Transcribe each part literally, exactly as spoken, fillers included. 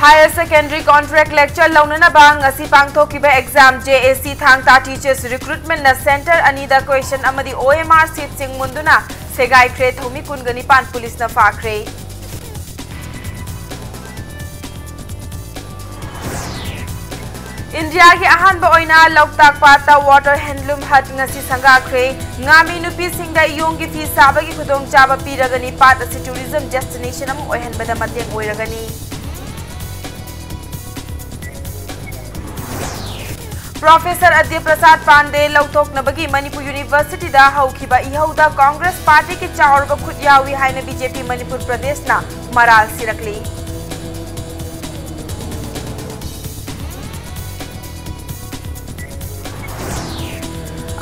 Higher Secondary Contract Lecture ꯂꯧꯅꯅꯕ ꯉꯁꯤ ꯄꯥꯡꯊꯣꯛꯈꯤꯕ exam JAC ꯊꯥꯡ ꯇꯥ Teachers Recruitmentꯅ center ꯑꯅꯤꯗ question ꯑꯃꯗꯤ OMR seatꯁꯤꯡ ꯃꯨꯟꯗꯨꯅ ꯁꯦꯒꯥꯏꯈ꯭ꯔꯦ꯫ ꯊꯧꯃꯤ ꯀꯨꯟꯒ ꯅꯤꯄꯥꯟ ꯄꯨꯂꯤꯁꯅ ꯐꯥꯈ꯭ꯔꯦ꯫ ꯏꯟꯗꯤꯌꯥꯒꯤ ꯑꯍꯥꯟꯕ ꯑꯣꯏꯅ ꯂꯣꯛꯇꯥꯛ ꯄꯥꯠꯇ Water Handloom Hut ꯉꯁꯤ ꯁꯪꯒꯥꯈ꯭ꯔꯦ꯫ ꯉꯥꯃꯤ ꯅꯨꯄꯤꯁꯤꯡꯗ ꯏꯌꯣꯡꯒꯤ ꯐꯤ ꯁꯥꯕꯒꯤ ꯈꯨꯗꯣꯡꯆꯥꯕ ꯄꯤꯔꯒꯅꯤ꯫ ꯄꯥꯠ ꯑꯁꯤ tourism destination ꯑꯃ ꯑꯣꯏꯍꯟꯕꯗ ꯃꯇꯦꯡ ꯑꯣꯏꯔꯒꯅꯤ꯫ Professor ꯑꯗ꯭ꯌ ꯄ꯭ꯔꯁꯥꯗ ꯄꯥꯟꯗꯦ ꯂꯧꯊꯣꯛꯅꯕꯒꯤ ꯃꯅꯤꯄꯨꯔ Universityꯗ ꯍꯧꯈꯤꯕ ꯏꯍꯧꯗ Congress Partyꯒꯤ ꯆꯥꯎꯔꯕ ꯈꯨꯠ ꯌꯥꯎꯏ ꯍꯥꯏꯅ BJP ꯃꯅꯤꯄꯨꯔ ꯄ꯭ꯔꯗꯦꯁꯅ ꯃꯔꯥꯜ ꯁꯤꯔꯛꯂꯤ꯫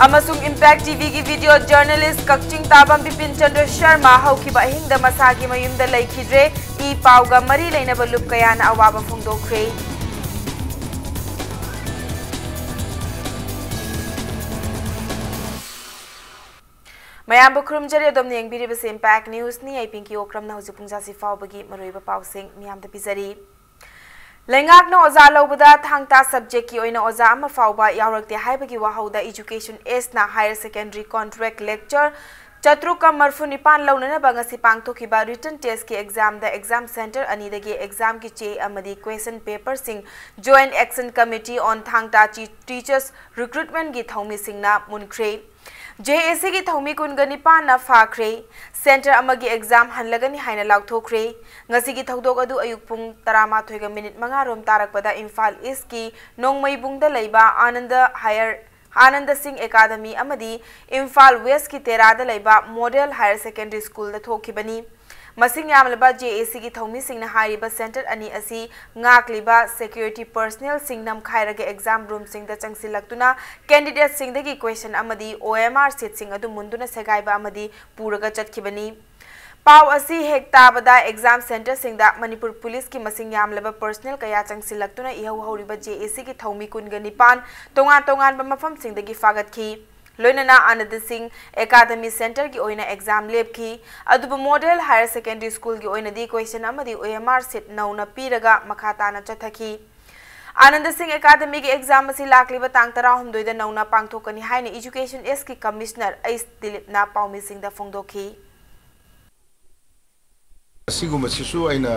ꯑꯃꯁꯨꯡ Impact TVꯒꯤ video journalist ꯀꯛꯆꯤꯡ ꯇꯥꯕꯝ ꯕꯤꯄꯤꯟ ꯆꯟꯗ꯭ꯔ ꯁꯔꯃ ꯍꯧꯈꯤꯕ ꯑꯍꯤꯡꯗ ꯃꯁꯥꯒꯤ ꯃꯌꯨꯝꯗ ꯂꯩꯈꯤꯗ꯭ꯔꯦ꯫ ꯏ ꯄꯥꯎꯒ ꯃꯔꯤ ꯂꯩꯅꯕ ꯂꯨꯞ ꯀꯌꯥꯅ ꯑꯋꯥꯕ ꯐꯣꯡꯗꯣꯛꯈ꯭ꯔꯦ꯫ ꯃꯌꯥꯝꯕꯨ ꯈꯨꯔꯨꯝꯖꯔꯤ꯫ ꯑꯗꯣꯝꯅ ꯌꯦꯡꯕꯤꯔꯤꯕꯁꯤ Impact Newsꯅꯤ꯫ ꯑꯩ ꯄꯤꯡꯀꯤ ꯑꯣꯀ꯭ꯔꯝꯅ ꯍꯧꯖꯤꯛ ꯄꯨꯡ ꯖꯥꯁꯤ ꯐꯥꯎꯕꯒꯤ ꯃꯔꯨꯑꯣꯏꯕ ꯄꯥꯎꯁꯤꯡ ꯃꯤꯌꯥꯝꯗ ꯄꯤꯖꯔꯤ꯫ ꯂꯩꯉꯥꯛꯅ ꯑꯣꯖꯥ ꯂꯧꯕꯗ ꯊꯥꯡ ꯇꯥ subjectꯀꯤ ꯑꯣꯏꯅ ꯑꯣꯖꯥ ꯑꯃ ꯐꯥꯎꯕ ꯌꯥꯎꯔꯛꯇꯦ ꯍꯥꯏꯕꯒꯤ ꯋꯥꯍꯧꯗ Education Sꯅ Higher Secondary Contract Lecture ꯆꯥꯇ꯭ꯔꯨꯛꯀ ꯃꯔꯐꯨ ꯅꯤꯄꯥꯟ ꯂꯧꯅꯅꯕ ꯉꯁꯤ ꯄꯥꯡꯊꯣꯛꯈꯤꯕ written testꯀꯤ examꯗ exam center ꯑꯅꯤꯗꯒꯤ examꯒꯤ ꯆꯦ ꯑꯃꯗꯤ question paperꯁꯤꯡ Joint Action Committee on ꯊꯥꯡ ꯇꯥ Teachers Recruitmentꯒꯤ ꯊꯧꯃꯤꯁꯤꯡꯅ ꯃꯨꯟꯈ꯭ꯔꯦ꯫ JACꯒꯤ ꯊꯧꯃꯤ ꯀꯨꯟꯒ ꯅꯤꯄꯥꯟꯅ ꯐꯥꯈ꯭ꯔꯦ꯫ Center ꯑꯃꯒꯤ exam ꯍꯜꯂꯒꯅꯤ ꯍꯥꯏꯅ ꯂꯥꯎꯊꯣꯛꯈ꯭ꯔꯦ꯫ ꯉꯁꯤꯒꯤ ꯊꯧꯗꯣꯛ ꯑꯗꯨ ꯑꯌꯨꯛ ꯄꯨꯡ ꯇꯔꯥꯃꯥꯊꯣꯏꯒ minute ꯃꯉꯥ ꯔꯣꯝ ꯇꯥꯔꯛꯄꯗ ꯏꯝꯐꯥꯜ Eastꯀꯤ ꯅꯣꯡꯃꯩꯕꯨꯡꯗ ꯂꯩꯕ ꯑꯥꯅꯟꯗ Higher, ꯑꯥꯅꯟꯗ ꯁꯤꯡ Academy ꯑꯃꯗꯤ ꯏꯝꯐꯥꯜ Westꯀꯤ ꯇꯦꯔꯥꯗ ꯂꯩꯕ Model Higher Secondary Schoolꯗ ꯊꯣꯛꯈꯤꯕꯅꯤ꯫ ꯃꯁꯤꯡ ꯌꯥꯝꯂꯕ JACꯒꯤ ꯊꯧꯃꯤꯁꯤꯡꯅ ꯍꯥꯏꯔꯤꯕ center ꯑꯅꯤ ꯑꯁꯤ ꯉꯥꯛꯂꯤꯕ security personnelꯁꯤꯡ ꯅꯝꯈꯥꯏꯔꯒ exam roomꯁꯤꯡꯗ ꯆꯪꯁꯤꯜꯂꯛꯇꯨꯅ candidateꯁꯤꯡꯗꯒꯤ question ꯑꯃꯗꯤ OMR sheetꯁꯤꯡ ꯑꯗꯨ ꯃꯨꯟꯗꯨꯅ ꯁꯦꯒꯥꯏꯕ ꯑꯃꯗꯤ ꯄꯨꯔꯒ ꯆꯠꯈꯤꯕꯅꯤ꯫ ꯄꯥꯎ ꯑꯁꯤ ꯍꯦꯛ ꯇꯥꯕꯗ exam centreꯁꯤꯡꯗ ꯃꯅꯤꯄꯨꯔ ꯄꯨꯂꯤꯁꯀꯤ ꯃꯁꯤꯡ ꯌꯥꯝꯂꯕ personnel ꯀꯌꯥ ꯆꯪꯁꯤꯜꯂꯛꯇꯨꯅ ꯏꯍꯧ ꯍꯧꯔꯤꯕ JACꯒꯤ ꯊꯧꯃꯤ ꯀꯨꯟꯒ ꯅꯤꯄꯥꯟ ꯇꯣꯉꯥꯟ ꯇꯣꯉꯥꯟꯕ ꯃꯐꯝꯁꯤꯡꯗꯒꯤ ꯐꯥꯒꯠꯈꯤ꯫ ꯂꯣꯏꯅꯅ ꯑꯥꯅꯟꯗ ꯁꯤꯡ ꯑꯦꯀꯥꯗꯃꯤ ꯁꯦꯟꯇꯔꯒꯤ ꯑꯣꯏꯅ ꯑꯦꯛꯖꯥꯝ ꯂꯦꯞꯈꯤ꯫ ꯑꯗꯨꯕꯨ ꯃꯣꯗꯦꯜ ꯍꯥꯌꯔ ꯁꯦꯀꯦꯟꯗꯔꯤ ꯁ꯭ꯀꯨꯜꯒꯤ ꯑꯣꯏꯅꯗꯤ ꯀꯣꯏꯁꯟ ꯑꯃꯗꯤ ꯑꯣ ꯑꯦꯝ ꯑꯥꯔ ꯁꯤꯠ ꯅꯧꯅ ꯄꯤꯔꯒ ꯃꯈꯥ ꯇꯥꯅ ꯆꯠꯊꯈꯤ꯫ ꯑꯥꯅꯟꯗ ꯁꯤꯡ ꯑꯦꯀꯥꯗꯃꯤꯒꯤ ꯑꯦꯛꯖꯥꯝ ꯑꯁꯤ ꯂꯥꯛꯂꯤꯕ ꯇꯥꯡ ꯇꯔꯥꯍꯨꯝꯗꯣꯏꯗ ꯅꯧꯅ ꯄꯥꯡꯊꯣꯛꯀꯅꯤ ꯍꯥꯏꯅ ꯏꯖꯨꯀꯦꯁꯟ ꯑꯦꯁꯀꯤ ꯀꯃꯤꯁꯅꯔ ꯑꯩꯆ ꯗꯤꯂꯤꯞꯅ ꯄꯥꯎꯃꯤꯁꯤꯡꯗ ꯐꯣꯡꯗꯣꯛꯈꯤ꯫ ꯑꯁꯤꯒꯨꯝꯕꯁꯤꯁꯨ ꯑꯩꯅ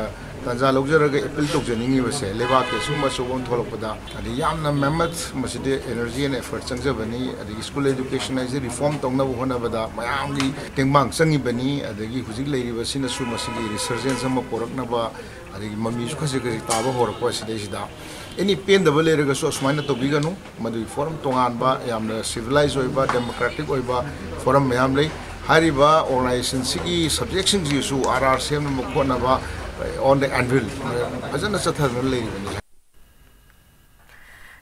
ꯇꯥꯟꯖꯥ ꯂꯧꯖꯔꯒ ꯑꯦꯄꯤꯜ ꯇꯧꯖꯅꯤꯡꯉꯤꯕꯁꯦ, ꯂꯩꯕꯥꯛꯀꯤ ꯑꯁꯤꯒꯨꯝꯕ ꯑꯆꯧꯕ ꯑꯃ ꯊꯣꯛꯂꯛꯄꯗ, ꯑꯗꯩ ꯌꯥꯝꯅ ꯃꯦꯃꯠ, ꯃꯁꯤꯗꯤ ꯑꯦꯅꯔꯖꯤ ꯑꯦꯟ ꯑꯦꯐꯔꯠ ꯆꯪꯖꯕꯅꯤ, ꯑꯗꯒꯤ ꯁ꯭ꯀꯨꯜ ꯑꯦꯖꯨꯀꯦꯁꯟ ꯍꯥꯏꯁꯦ ꯔꯤꯐꯣꯔꯝ ꯇꯧꯅꯕ ꯍꯣꯠꯅꯕꯗ ꯃꯌꯥꯝꯒꯤ ꯇꯦꯡꯕꯥꯡ ꯆꯪꯉꯤꯕꯅꯤ, ꯑꯗꯒꯤ ꯍꯧꯖꯤꯛ ꯂꯩꯔꯤꯕꯁꯤꯅꯁꯨ ꯃꯁꯤꯒꯤ ꯔꯤꯁꯔꯖꯦꯟꯁ ꯑꯃ ꯄꯣꯔꯛꯅꯕ, ꯑꯗꯒꯤ ꯃꯃꯤꯁꯨ ꯈꯖꯤꯛ ꯈꯖꯤꯛ ꯇꯥꯕ ꯍꯧꯔꯛꯄ ꯑꯁꯤꯗꯩꯁꯤꯗ ꯑꯦꯅꯤ ꯄꯦꯟꯗꯕ ꯂꯩꯔꯒꯁꯨ ꯑꯁꯨꯃꯥꯏꯅ ꯇꯧꯕꯤꯒꯅꯨ꯫ ꯃꯗꯨꯒꯤ ꯐꯣꯔꯝ ꯇꯣꯉꯥꯟꯕ, ꯌꯥꯝꯅ ꯁꯤꯚꯤꯂꯥꯏꯖ ꯑꯣꯏꯕ, ꯗꯦꯃꯣꯀ꯭ꯔꯦꯇꯤꯛ ꯑꯣꯏꯕ ꯐꯣꯔꯝ ꯃꯌꯥꯝ ꯂꯩ꯫ ꯍꯥꯏꯔꯤꯕ ꯑꯣꯔꯒꯅꯥꯏꯖꯦꯁꯟꯁꯤꯒꯤ ꯁꯕꯖꯦꯛꯁꯤꯡꯁꯤꯁꯨ ꯑꯥꯔ ꯑꯥꯔ ꯁꯦꯝꯅꯕ ꯈꯣꯠꯅꯕ on the anvil ꯐꯖꯅ ꯆꯠꯊꯗꯨꯅ ꯂꯩꯔꯤꯕꯅꯤ꯫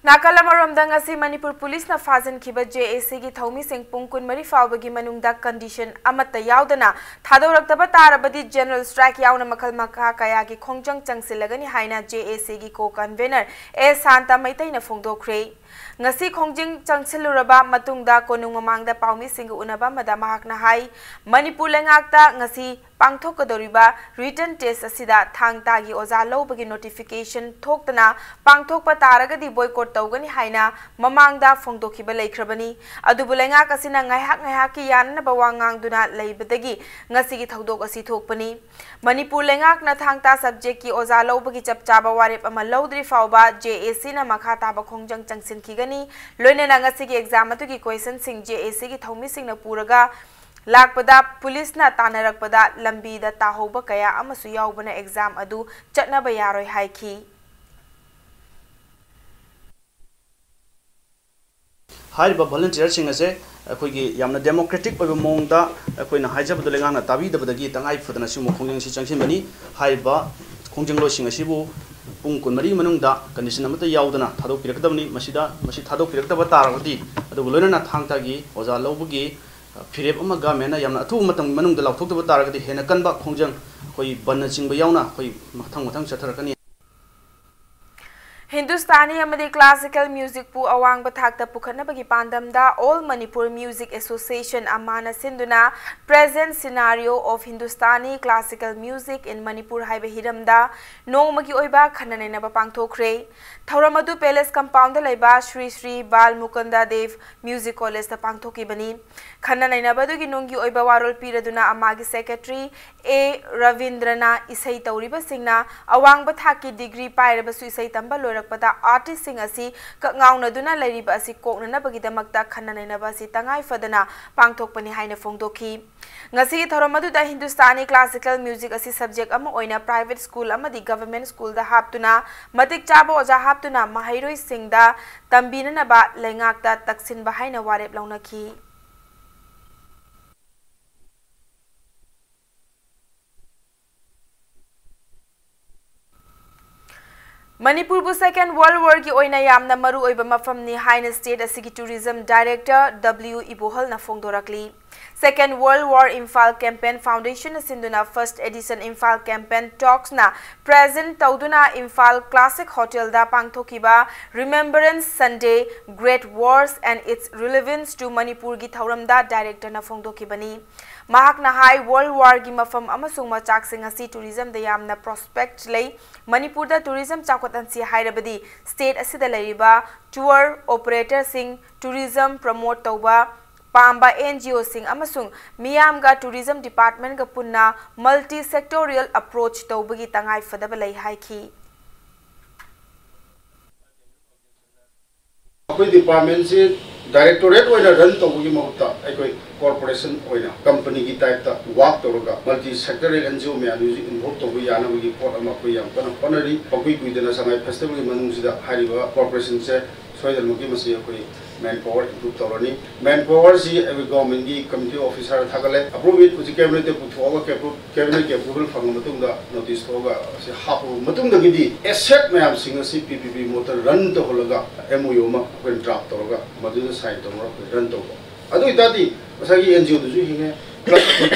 ꯅꯥꯀꯜ ꯑꯃꯔꯣꯝꯗ, ꯉꯁꯤ ꯃꯅꯤꯄꯨꯔ ꯄꯨꯂꯤꯁꯅ ꯐꯥꯖꯤꯟꯈꯤꯕ ꯖꯦ ꯑꯦ ꯁꯤꯒꯤ ꯊꯧꯃꯤꯁꯤꯡ ꯄꯨꯡ ꯀꯨꯟꯃꯔꯤ ꯐꯥꯎꯕꯒꯤ ꯃꯅꯨꯡꯗ ꯀꯟꯗꯤꯁꯟ ꯑꯃꯠꯇ ꯌꯥꯎꯗꯅ ꯊꯥꯗꯣꯔꯛꯇꯕ ꯇꯥꯔꯕꯗꯤ ꯖꯦꯅꯔꯦꯜ ꯁ꯭ꯇ꯭ꯔꯥꯏꯛ ꯌꯥꯎꯅ ꯃꯈꯜ ꯃꯈꯥ ꯀꯌꯥꯒꯤ ꯈꯣꯡꯖꯪ ꯆꯪꯁꯤꯜꯂꯒꯅꯤ ꯍꯥꯏꯅ ꯖꯦ ꯑꯦ ꯁꯤꯒꯤ ꯀꯣ ꯀꯟꯚꯦꯅꯔ ꯑꯦ ꯁꯥꯟꯇ ꯃꯩꯇꯩꯅ ꯐꯣꯡꯗꯣꯛꯈ꯭ꯔꯦ꯫ ꯉꯁꯤ ꯈꯣꯡꯖꯪ ꯆꯪꯁꯤꯜꯂꯨꯔꯕ ꯃꯇꯨꯡꯗ ꯀꯣꯅꯨꯡ ꯃꯃꯥꯡꯗ ꯄꯥꯎꯃꯤꯁꯤꯡꯒ ꯎꯅꯕ ꯑꯃꯗ ꯃꯍꯥꯛꯅ ꯍꯥꯏ, ꯃꯅꯤꯄꯨꯔ ꯂꯩꯉꯥꯛꯇ ꯉꯁꯤ ꯄꯥꯡꯊꯣꯛꯀꯗꯧꯔꯤꯕ ꯔꯤꯇꯟ ꯇꯦꯁ ꯑꯁꯤꯗ ꯊꯥꯡ ꯇꯥꯒꯤ ꯑꯣꯖꯥ ꯂꯧꯕꯒꯤ ꯅꯣꯇꯤꯐꯤꯀꯦꯁꯟ ꯊꯣꯛꯇꯅ ꯄꯥꯡꯊꯣꯛꯄ ꯇꯥꯔꯒꯗꯤ ꯕꯣꯏꯀꯣꯠ ꯇꯧꯒꯅꯤ ꯍꯥꯏꯅ ꯃꯃꯥꯡꯗ ꯐꯣꯡꯗꯣꯛꯈꯤꯕ ꯂꯩꯈ꯭ꯔꯕꯅꯤ꯫ ꯑꯗꯨꯕꯨ ꯂꯩꯉꯥꯛ ꯑꯁꯤꯅ ꯉꯥꯏꯍꯥꯛ ꯉꯥꯏꯍꯥꯛꯀꯤ ꯌꯥꯅꯅꯕ ꯋꯥ ꯉꯥꯡꯗꯨꯅ ꯂꯩꯕꯗꯒꯤ ꯉꯁꯤꯒꯤ ꯊꯧꯗꯣꯛ ꯑꯁꯤ ꯊꯣꯛꯄꯅꯤ꯫ ꯃꯅꯤꯄꯨꯔ ꯂꯩꯉꯥꯛꯅ ꯊꯥꯡ ꯇꯥ ꯁꯕꯖꯦꯛꯀꯤ ꯑꯣꯖꯥ ꯂꯧꯕꯒꯤ ꯆꯞ ꯆꯥꯕ ꯋꯥꯔꯦꯞ ꯑꯃ ꯂꯧꯗ꯭ꯔꯤ ꯐꯥꯎꯕ ꯖꯦ ꯑꯦ ꯁꯤꯅ ꯃꯈꯥ ꯇꯥꯕ ꯈꯣꯡꯖꯪ ꯆꯪꯁꯤꯟꯈꯤꯒꯅꯤ꯫ ꯂꯣꯏꯅꯅ ꯉꯁꯤꯒꯤ ꯑꯦꯛꯖꯥꯝ ꯑꯗꯨꯒꯤ ꯀꯣꯏꯁꯟꯁꯤꯡ ꯖꯦ ꯑꯦ ꯁꯤꯒꯤ ꯊꯧꯃꯤꯁꯤꯡꯅ ꯄꯨꯔꯒ ꯂꯥꯛꯄꯗ ꯄꯨꯂꯤꯁꯅ ꯇꯥꯟꯅꯔꯛꯄꯗ ꯂꯝꯕꯤꯗ ꯇꯥꯍꯧꯕ ꯀꯌꯥ ꯑꯃꯁꯨ ꯌꯥꯎꯕꯅ ꯑꯦꯛꯖꯥꯝ ꯑꯗꯨ ꯆꯠꯅꯕ ꯌꯥꯔꯣꯏ ꯍꯥꯏꯈꯤ꯫ ꯍꯥꯏꯔꯤꯕ ꯚꯣꯂꯨꯟꯇꯤꯌꯔꯁꯤꯡ ꯑꯁꯦ ꯑꯩꯈꯣꯏꯒꯤ ꯌꯥꯝꯅ ꯗꯦꯃꯣꯀ꯭ꯔꯦꯇꯤꯛ ꯑꯣꯏꯕ ꯃꯑꯣꯡꯗ ꯑꯩꯈꯣꯏꯅ ꯍꯥꯏꯖꯕꯗꯨ ꯂꯩꯉꯥꯛꯅ ꯇꯥꯕꯤꯗꯕꯗꯒꯤ ꯇꯉꯥꯏ ꯐꯗꯅ ꯁꯤꯒꯨꯝꯕ ꯈꯣꯡꯖꯪ ꯑꯁꯤ ꯆꯪꯁꯤꯟꯕꯅꯤ꯫ ꯍꯥꯏꯔꯤꯕ ꯈꯣꯡꯖꯪꯂꯣꯏꯁꯤꯡ ꯑꯁꯤꯕꯨ ꯄꯨꯡ ꯀꯨꯟꯃꯔꯤ ꯃꯅꯨꯡꯗ ꯀꯟꯗꯤꯁꯟ ꯑꯃꯠꯇ ꯌꯥꯎꯗꯅ ꯊꯥꯗꯣꯛꯄꯤꯔꯛꯀꯗꯕꯅꯤ꯫ ꯃꯁꯤꯗ, ꯃꯁꯤ ꯊꯥꯗꯣꯛꯄꯤꯔꯛꯇꯕ ꯇꯥꯔꯒꯗꯤ, ꯑꯗꯨꯒ ꯂꯣꯏꯅꯅ ꯊꯥꯡ ꯇꯥꯒꯤ ꯑꯣꯖꯥ ꯂꯧꯕꯒꯤ ꯐꯤꯔꯦꯞ ꯑꯃ ꯒꯃꯦꯟꯅ ꯌꯥꯝꯅ ꯑꯊꯨꯕ ꯃꯇꯝꯒꯤ ꯃꯅꯨꯡꯗ ꯂꯥꯎꯊꯣꯛꯇꯕ ꯇꯥꯔꯒꯗꯤ ꯍꯦꯟꯅ ꯀꯟꯕ ꯈꯣꯡꯖꯪ, ꯑꯩꯈꯣꯏ ꯕꯟꯅꯆꯤꯡꯕ ꯌꯥꯎꯅ ꯑꯩꯈꯣꯏ ꯃꯊꯪ ꯃꯊꯪ ꯆꯠꯊꯔꯛꯀꯅꯤ꯫ ꯍꯤꯟꯗꯨꯁꯇꯥꯅꯤ ꯑꯃꯗꯤ ꯀ꯭ꯂꯥꯁꯤꯀꯦꯜ ꯃ꯭ꯌꯨꯖꯤꯛꯄꯨ ꯑꯋꯥꯡꯕ ꯊꯥꯛꯇ ꯄꯨꯈꯠꯅꯕꯒꯤ ꯄꯥꯟꯗꯝꯗ All Manipur Music Association, ꯑꯃꯥꯅ ꯁꯤꯟꯗꯨꯅ Present Scenario of Hindustani Classical Music in Manipur ꯍꯥꯏꯕ ꯍꯤꯔꯝꯗ ꯅꯣꯡꯃꯒꯤ ꯑꯣꯏꯕ ꯈꯟꯅ ꯅꯩꯅꯕ ꯄꯥꯡꯊꯣꯛꯈ꯭ꯔꯦ꯫ ꯊꯧꯔꯝ ꯑꯗꯨ Palace Compoundꯗ ꯂꯩꯕ ꯁ꯭ꯔꯤ ꯁ꯭ꯔꯤ ꯕꯥꯜ ꯃꯨꯀꯟꯗ ꯗꯦꯕ Music Collegeꯇ ꯄꯥꯡꯊꯣꯛꯈꯤꯕꯅꯤ꯫ ꯈꯟꯅ ꯅꯩꯅꯕ ꯑꯗꯨꯒꯤ ꯅꯨꯡꯒꯤ ꯑꯣꯏꯕ ꯋꯥꯔꯣꯜ ꯄꯤꯔꯗꯨꯅ ꯑꯃꯥꯒꯤ secretary ꯑꯦ ꯔꯕꯤꯟꯗ꯭ꯔꯅ ꯏꯁꯩ ꯇꯧꯔꯤꯕꯁꯤꯡꯅ ꯑꯋꯥꯡꯕ ꯊꯥꯛꯀꯤ degree ꯄꯥꯏꯔꯕꯁꯨ ꯏꯁꯩ ꯇꯝꯕ ꯂꯣꯏꯔꯛꯄꯗ artistꯁꯤꯡ ꯑꯁꯤ ꯀꯛꯉꯥꯎꯅꯗꯨꯅ ꯂꯩꯔꯤꯕ ꯑꯁꯤ ꯀꯣꯛꯅꯅꯕꯒꯤꯗꯃꯛꯇ ꯈꯟꯅ ꯅꯩꯅꯕ ꯑꯁꯤ ꯇꯉꯥꯏ ꯐꯗꯅ ꯄꯥꯡꯊꯣꯛꯄꯅꯤ ꯍꯥꯏꯅ ꯐꯣꯡꯗꯣꯛꯈꯤ꯫ ꯉꯁꯤꯒꯤ ꯊꯧꯔꯝ ꯑꯗꯨꯗ ꯍꯤꯟꯗꯨꯁꯇꯥꯅꯤ classical music ꯑꯁꯤ subject ꯑꯃ ꯑꯣꯏꯅ private school ꯑꯃꯗꯤ government schoolꯗ ꯍꯥꯞꯇꯨꯅ, ꯃꯇꯤꯛ ꯆꯥꯕ ꯑꯣꯖꯥ ꯍꯥꯞꯇꯨꯅ ꯃꯍꯩꯔꯣꯏꯁꯤꯡꯗ ꯇꯝꯕꯤꯅꯅꯕ ꯂꯩꯉꯥꯛꯇ ꯇꯛꯁꯤꯟꯕ ꯍꯥꯏꯅ ꯋꯥꯔꯦꯞ ꯂꯧꯅꯈꯤ꯫ ꯃꯅꯤꯄꯨꯔꯕꯨ Second World Warꯒꯤ ꯑꯣꯏꯅ ꯌꯥꯝꯅ ꯃꯔꯨ ꯑꯣꯏꯕ ꯃꯐꯝꯅꯤ ꯍꯥꯏꯅ state ꯑꯁꯤꯒꯤ tourism director W ꯏꯕꯣꯍꯜꯅ ꯐꯣꯡꯗꯣꯔꯛꯂꯤ꯫ Second World War Imphal Campaign Foundationꯅ ꯁꯤꯟꯗꯨꯅ first edition Imphal Campaign Talksꯅ present ꯇꯧꯗꯨꯅ Imphal Classic Hotelꯗ ꯄꯥꯡꯊꯣꯛꯈꯤꯕ Remembrance Sunday, Great Wars and Its Relevance to Manipurꯒꯤ ꯊꯧꯔꯝꯗ directorꯅ ꯐꯣꯡꯗꯣꯛꯈꯤꯕꯅꯤ꯫ ꯃꯍꯥꯛꯅ ꯍꯥꯏ, World Warꯒꯤ ꯃꯐꯝ ꯑꯃꯁꯨꯡ ꯃꯆꯥꯛꯁꯤꯡ ꯑꯁꯤ tourismꯗ ꯌꯥꯝꯅ prospect ꯂꯩ꯫ ꯃꯅꯤꯄꯨꯔꯗ tourism ꯆꯥꯎꯈꯠꯍꯟꯁꯤ ꯍꯥꯏꯔꯕꯗꯤ state ꯑꯁꯤꯗ ꯂꯩꯔꯤꯕ tour operatorꯁꯤꯡ, tourism promote ꯇꯧꯕ ꯄꯥꯝꯕ NGOꯁꯤꯡ ꯑꯃꯁꯨꯡ ꯃꯤꯌꯥꯝꯒ tourism departmentꯒ ꯄꯨꯟꯅ multi sectorial approach ꯇꯧꯕꯒꯤ ꯇꯉꯥꯏ ꯐꯗꯕ ꯂꯩ ꯍꯥꯏꯈꯤ꯫ ꯑꯩꯈꯣꯏ departmentꯁꯤ directorate ꯑꯣꯏꯅ run ꯇꯧꯕꯒꯤ ꯃꯍꯨꯠꯇ ꯑꯩꯈꯣꯏ corporation ꯑꯣꯏꯅ companyꯒꯤ typeꯇ work ꯇꯧꯔꯒ multi sectorial NGO ꯃꯌꯥꯝꯁꯤꯁꯨ involve ꯇꯧꯕ ꯌꯥꯅꯕꯒꯤ ꯄꯣꯠ ꯑꯃ ꯑꯩꯈꯣꯏ ꯌꯥꯝ ꯀꯟꯅ ꯍꯣꯠꯅꯔꯤ꯫ ꯃꯈꯣꯏ ꯀꯨꯏꯗꯅ ꯁꯉꯥꯏ festivalꯒꯤ ꯃꯅꯨꯡꯁꯤꯗ ꯍꯥꯏꯔꯤꯕ corporationꯁꯦ ꯁꯣꯏꯗꯅꯃꯛꯀꯤ ꯃꯁꯤ ꯑꯩꯈꯣꯏ manpower improve ꯇꯧꯔꯅꯤ꯫ Manpowerꯁꯤ ꯑꯩꯈꯣꯏ governmentꯀꯤ committee officerꯗ ꯊꯥꯒꯠꯂꯦ꯫ Approve it ꯍꯧꯖꯤꯛ cabinetꯇ ꯄꯨꯊꯣꯛꯑꯒ cabinetꯀꯤ approval ꯐꯪꯉ ꯃꯇꯨꯡꯗ notice ꯊꯣꯛꯑꯒ ꯑꯁꯤ ꯍꯥꯞꯄꯕ ꯃꯇꯨꯡꯗꯒꯤꯗꯤ asset ꯃꯌꯥꯝꯁꯤꯡ ꯑꯁꯤ PPP modeꯇ run ꯇꯧꯍꯜꯂꯒ MOU ꯑꯃ ꯑꯩꯈꯣꯏꯅ draft ꯇꯧꯔꯒ ꯃꯗꯨꯗ sign ꯇꯧꯅꯔꯒ ꯑꯩꯈꯣꯏ run ꯇꯧꯕ꯫ ꯑꯗꯨ ꯑꯣꯏꯇꯥꯔꯗꯤ ꯉꯁꯥꯏꯒꯤ NGOꯗꯨꯁꯨ ꯍꯤꯡꯉꯦ, plus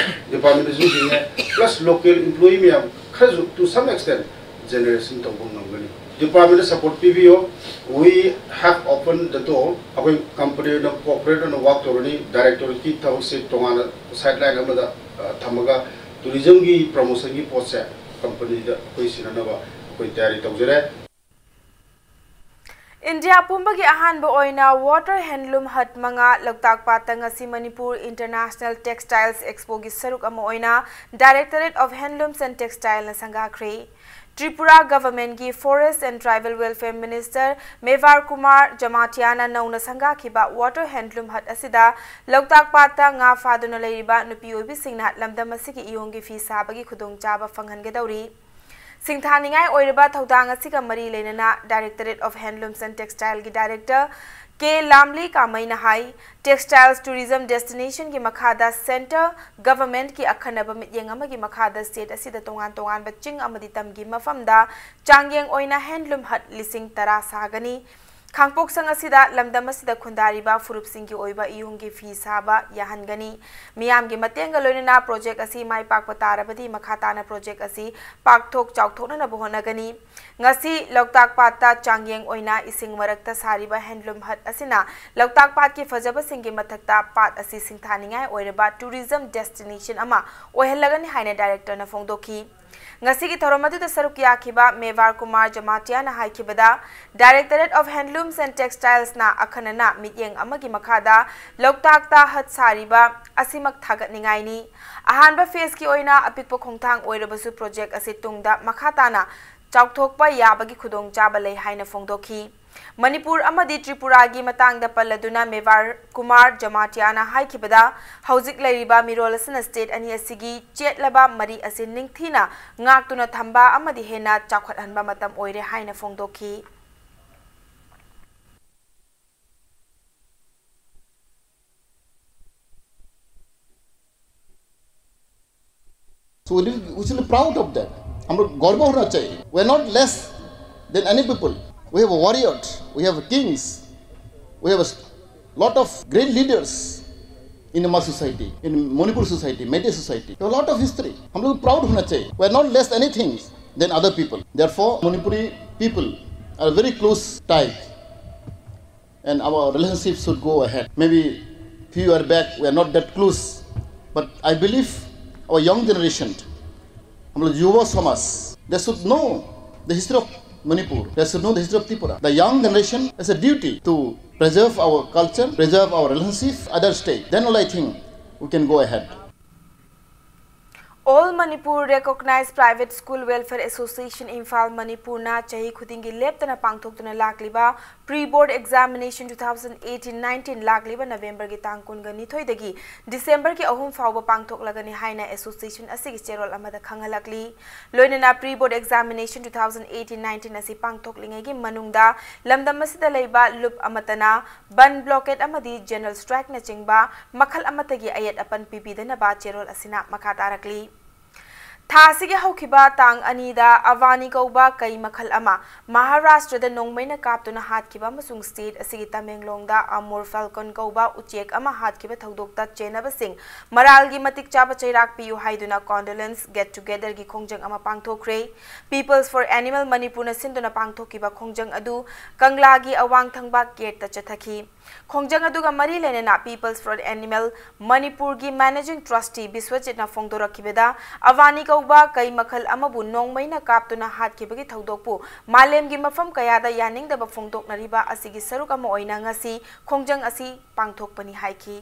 departmentꯇꯁꯨ ꯍꯤꯡꯉꯦ, plus local employee ꯃꯌꯥꯝ ꯈꯔꯁꯨ to some extent generation ꯇꯧꯕ ꯉꯝꯒꯅꯤ꯫ Department ꯗ support ꯄꯤꯕꯤꯌꯣ꯫ We have opened the door. ꯑꯩꯈꯣꯏ company ꯑꯣꯏꯅ corporate ꯑꯣꯏꯅ work ꯇꯧꯔꯅꯤ꯫ Directorate ꯀꯤ ꯊꯕꯛꯁꯦ ꯇꯣꯉꯥꯟꯅ sideline ꯑꯃꯗ ꯑ, ꯊꯝꯃꯒ tourism ꯒꯤ promotion ꯒꯤ ꯄꯣꯠꯁꯦ company ꯗ ꯑꯩꯈꯣꯏ ꯁꯤꯟꯅꯅꯕ ꯑꯩꯈꯣꯏ ꯇꯌꯥꯔꯤ ꯇꯧꯖꯔꯦ꯫ ꯏꯟꯗꯤꯌꯥ ꯄꯨꯝꯕꯒꯤ ꯑꯍꯥꯟꯕ ꯑꯣꯏꯅ Water Handloom Hut ꯃꯉꯥ ꯂꯣꯛꯇꯥꯛ ꯄꯥꯠꯇ ꯉꯁꯤ ꯃꯅꯤꯄꯨꯔ International Textiles Expo ꯒꯤ ꯁꯔꯨꯛ ꯑꯃ ꯑꯣꯏꯅ Directorate of Handlooms and Textile ꯅ ꯁꯪꯒꯥꯈ꯭ꯔꯦ꯫ ꯇ꯭ꯔꯤꯄꯨꯔꯥ Government ꯀꯤ Forest and Tribal Welfare Minister ꯃꯦꯚꯥꯔ Kumar ꯖꯃꯥꯇꯤꯌꯥꯅ ꯅꯧꯅ ꯁꯪꯒꯥꯈꯤꯕ Water Handloom Hut ꯑꯁꯤꯗ ꯂꯣꯛꯇꯥꯛ ꯄꯥꯠꯇ ꯉꯥ ꯐꯥꯗꯨꯅ ꯂꯩꯔꯤꯕ ꯅꯨꯄꯤ ꯑꯣꯏꯕꯤꯁꯤꯡꯅ ꯂꯝꯗꯝ ꯑꯁꯤꯒꯤ ꯏꯌꯣꯡꯒꯤ ꯐꯤ ꯁꯥꯕꯒꯤ ꯈꯨꯗꯣꯡꯆꯥꯕ ꯐꯪꯍꯟꯒꯗꯧꯔꯤ꯫ ꯁꯤꯡꯊꯥꯅꯤꯡꯉꯥꯏ ꯑꯣꯏꯔꯕ ꯊꯧꯗꯥꯡ ꯑꯁꯤꯒ ꯃꯔꯤ ꯂꯩꯅꯅ Directorate of Handlooms and Textile ꯒꯤ Director ꯀꯦ ꯂꯥꯝꯂꯤ ꯀꯥꯃꯩꯅ ꯍꯥꯏ, Textiles Tourism Destination ꯒꯤ ꯃꯈꯥꯗ Centre Government ꯀꯤ ꯑꯈꯟꯅꯕ ꯃꯤꯠꯌꯦꯡ ꯑꯃꯒꯤ ꯃꯈꯥꯗ state ꯑꯁꯤꯗ ꯇꯣꯉꯥꯟ ꯇꯣꯉꯥꯟꯕ ꯆꯤꯡ ꯑꯃꯗꯤ ꯇꯝꯒꯤ ꯃꯐꯝꯗ ꯆꯥꯡꯌꯦꯡ ꯑꯣꯏꯅ handloom hut ꯂꯤꯁꯤꯡ ꯇꯔꯥ ꯁꯥꯒꯅꯤ꯫ ꯈꯥꯡꯄꯣꯛꯁꯪ ꯑꯁꯤꯗ ꯂꯝꯗꯝ ꯑꯁꯤꯗ ꯈꯨꯟꯗꯥꯔꯤꯕ ꯐꯨꯔꯨꯞꯁꯤꯡꯒꯤ ꯑꯣꯏꯕ ꯏꯌꯣꯡꯒꯤ ꯐꯤ ꯁꯥꯕ ꯌꯥꯍꯟꯒꯅꯤ꯫ ꯃꯤꯌꯥꯝꯒꯤ ꯃꯇꯦꯡꯒ ꯂꯣꯏꯅꯅ project ꯑꯁꯤ ꯃꯥꯏ ꯄꯥꯛꯄ ꯇꯥꯔꯕꯗꯤ ꯃꯈꯥ ꯇꯥꯅ project ꯑꯁꯤ ꯄꯥꯛꯊꯣꯛ ꯆꯥꯎꯊꯣꯛꯅꯅꯕ ꯍꯣꯠꯅꯒꯅꯤ꯫ ꯉꯁꯤ ꯂꯣꯛꯇꯥꯛ ꯄꯥꯠꯇ ꯆꯥꯡꯌꯦꯡ ꯑꯣꯏꯅ ꯏꯁꯤꯡ ꯃꯔꯛꯇ ꯁꯥꯔꯤꯕ handloom hut ꯑꯁꯤꯅ ꯂꯣꯛꯇꯥꯛ ꯄꯥꯠꯀꯤ ꯐꯖꯕꯁꯤꯡꯒꯤ ꯃꯊꯛꯇ ꯄꯥꯠ ꯑꯁꯤ ꯁꯤꯡꯊꯥꯅꯤꯡꯉꯥꯏ ꯑꯣꯏꯔꯕ tourism destination ꯑꯃ ꯑꯣꯏꯍꯜꯂꯒꯅꯤ ꯍꯥꯏꯅ Director ꯅ ꯐꯣꯡꯗꯣꯛꯈꯤ꯫ ꯉꯁꯤꯒꯤ ꯊꯧꯔꯝ ꯑꯗꯨꯗ ꯁꯔꯨꯛ ꯌꯥꯈꯤꯕ ꯃꯦꯚꯥꯔ Kumar ꯖꯃꯥꯇꯤꯌꯥꯅ ꯍꯥꯏꯈꯤꯕꯗ, Directorate of Handlooms and Textiles ꯅ ꯑꯈꯟꯅꯅ ꯃꯤꯠꯌꯦꯡ ꯑꯃꯒꯤ ꯃꯈꯥꯗ ꯂꯣꯛꯇꯥꯛꯇ hut ꯁꯥꯔꯤꯕ ꯑꯁꯤꯃꯛ ꯊꯥꯒꯠꯅꯤꯡꯉꯥꯏꯅꯤ꯫ ꯑꯍꯥꯟꯕ phase ꯀꯤ ꯑꯣꯏꯅ ꯑꯄꯤꯛꯄ ꯈꯣꯡꯊꯥꯡ ꯑꯣꯏꯔꯕꯁꯨ project ꯑꯁꯤ ꯇꯨꯡꯗ ꯃꯈꯥ ꯇꯥꯅ ꯆꯥꯎꯊꯣꯛꯄ ꯌꯥꯕꯒꯤ ꯈꯨꯗꯣꯡꯆꯥꯕ ꯂꯩ ꯍꯥꯏꯅ ꯐꯣꯡꯗꯣꯛꯈꯤ꯫ ꯃꯅꯤꯄꯨꯔ ꯑꯃꯗꯤ ꯇ꯭ꯔꯤꯄꯨꯔꯥꯒꯤ ꯃꯇꯥꯡꯗ ꯄꯜꯂꯗꯨꯅ ꯃꯦꯚꯥꯔ ꯀꯨꯃꯥꯔ ꯖꯃꯥꯇꯤꯌꯥꯅ ꯍꯥꯏꯈꯤꯕꯗ, ꯍꯧꯖꯤꯛ ꯂꯩꯔꯤꯕ ꯃꯤꯔꯣꯜ ꯑꯁꯤꯅ state ꯑꯅꯤ ꯑꯁꯤꯒꯤ ꯆꯦꯠꯂꯕ ꯃꯔꯤ ꯑꯁꯤ ꯅꯤꯡꯊꯤꯅ ꯉꯥꯛꯇꯨꯅ ꯊꯝꯕ ꯑꯃꯗꯤ ꯍꯦꯟꯅ ꯆꯥꯎꯈꯠꯍꯟꯕ ꯃꯇꯝ ꯑꯣꯏꯔꯦ ꯍꯥꯏꯅ ꯐꯣꯡꯗꯣꯛꯈꯤ꯫ So we should be proud of that. हम लोग गर्व होना चाहिए। We are not less than any people. We have warriors, we have kings, we have a lot of great leaders in Hmar society, in Manipur society, Meitei society. We have a lot of history. हम लोग proud होना चाहिए। We are not less anything than other people. Therefore, Manipuri People are very close tied, and our relationship should go ahead. Maybe few years back we are not that close, but I believe our young generation, हम लोग युवा समाज, they should know the history of Manipur. They should know the history of Tripura. The young generation has a duty to preserve our culture, preserve our relationship with other state. Then only I think we can go ahead. All Manipur Recognized Private School Welfare Association, Imphal, ꯃꯅꯤꯄꯨꯔꯅ ꯆꯍꯤ ꯈꯨꯗꯤꯡꯒꯤ ꯂꯦꯞꯇꯅ ꯄꯥꯡꯊꯣꯛꯇꯨꯅ ꯂꯥꯛꯂꯤꯕ Pre Board Examination two thousand eighteen nineteen ꯂꯥꯛꯂꯤꯕ November ꯒꯤ ꯇꯥꯡ ꯀꯨꯟꯒ ꯅꯤꯊꯣꯏꯗꯒꯤ December ꯒꯤ ꯑꯍꯨꯝ ꯐꯥꯎꯕ ꯄꯥꯡꯊꯣꯛꯂꯒꯅꯤ ꯍꯥꯏꯅ association ꯑꯁꯤꯒꯤ ꯆꯦꯔꯣꯜ ꯑꯃꯗ ꯈꯪꯍꯜꯂꯛꯂꯤ꯫ ꯂꯣꯏꯅꯅ Pre Board Examination two thousand eighteen nineteen ꯑꯁꯤ ꯄꯥꯡꯊꯣꯛꯂꯤꯉꯩꯒꯤ ꯃꯅꯨꯡꯗ ꯂꯝꯗꯝ ꯑꯁꯤꯗ ꯂꯩꯕ ꯂꯨꯞ ꯑꯃꯠꯇꯅ ꯕꯟ, blockade ꯑꯃꯗꯤ general strike ꯅꯆꯤꯡꯕ ꯃꯈꯜ ꯑꯃꯠꯇꯒꯤ ꯑꯌꯦꯠ ꯑꯄꯟ ꯄꯤꯕꯤꯗꯅꯕ ꯆꯦꯔꯣꯜ ꯑꯁꯤꯅ ꯃꯈꯥ ꯇꯥꯔꯛꯂꯤ꯫ ꯊꯥ ꯑꯁꯤꯒꯤ ꯍꯧꯈꯤꯕ ꯇꯥꯡ ꯑꯅꯤꯗ ꯑꯚꯥꯅꯤ ꯀꯧꯕ ꯀꯩ ꯃꯈꯜ ꯑꯃ ꯃꯍꯥꯔꯥꯁꯇ꯭ꯔꯗ ꯅꯣꯡꯃꯩꯅ ꯀꯥꯞꯇꯨꯅ ꯍꯥꯠꯈꯤꯕ ꯑꯃꯁꯨꯡ state ꯑꯁꯤꯒꯤ ꯇꯃꯦꯡꯂꯣꯡꯗ Amur Falcon ꯀꯧꯕ ꯎꯆꯦꯛ ꯑꯃ ꯍꯥꯠꯈꯤꯕ ꯊꯧꯗꯣꯛꯇ ꯆꯦꯟꯅꯕꯁꯤꯡ ꯃꯔꯥꯜꯒꯤ ꯃꯇꯤꯛ ꯆꯥꯕ ꯆꯩꯔꯥꯛ ꯄꯤꯌꯨ ꯍꯥꯏꯗꯨꯅ condolence get together ꯒꯤ ꯈꯣꯡꯖꯪ ꯑꯃ ꯄꯥꯡꯊꯣꯛꯈ꯭ꯔꯦ꯫ Peoples for Animal ꯃꯅꯤꯄꯨꯔꯅ ꯁꯤꯟꯗꯨꯅ ꯄꯥꯡꯊꯣꯛꯈꯤꯕ ꯈꯣꯡꯖꯪ ꯑꯗꯨ ꯀꯪꯂꯥꯒꯤ ꯑꯋꯥꯡ ꯊꯪꯕ gate ꯇ ꯆꯠꯊꯈꯤ꯫ ꯈꯣꯡꯖꯪ ꯑꯗꯨꯒ ꯃꯔꯤ ꯂꯩꯅꯅ Peoples for Animal ꯃꯅꯤꯄꯨꯔꯒꯤ Managing Trustee ꯕꯤꯁ꯭ꯋꯖꯤꯠꯅ ꯐꯣꯡꯗꯣꯔꯛꯈꯤꯕꯗ, ꯑꯚꯥꯅꯤ ꯀꯧꯕ ꯀꯩ ꯃꯈꯜ ꯑꯃꯕꯨ ꯅꯣꯡꯃꯩꯅ ꯀꯥꯞꯇꯨꯅ ꯍꯥꯠꯈꯤꯕꯒꯤ ꯊꯧꯗꯣꯛꯄꯨ ꯃꯥꯂꯦꯝꯒꯤ ꯃꯐꯝ ꯀꯌꯥꯗ ꯌꯥꯅꯤꯡꯗꯕ ꯐꯣꯡꯗꯣꯛꯅꯔꯤꯕ ꯑꯁꯤꯒꯤ ꯁꯔꯨꯛ ꯑꯃ ꯑꯣꯏꯅ ꯉꯁꯤ ꯈꯣꯡꯖꯪ ꯑꯁꯤ ꯄꯥꯡꯊꯣꯛꯄꯅꯤ ꯍꯥꯏꯈꯤ꯫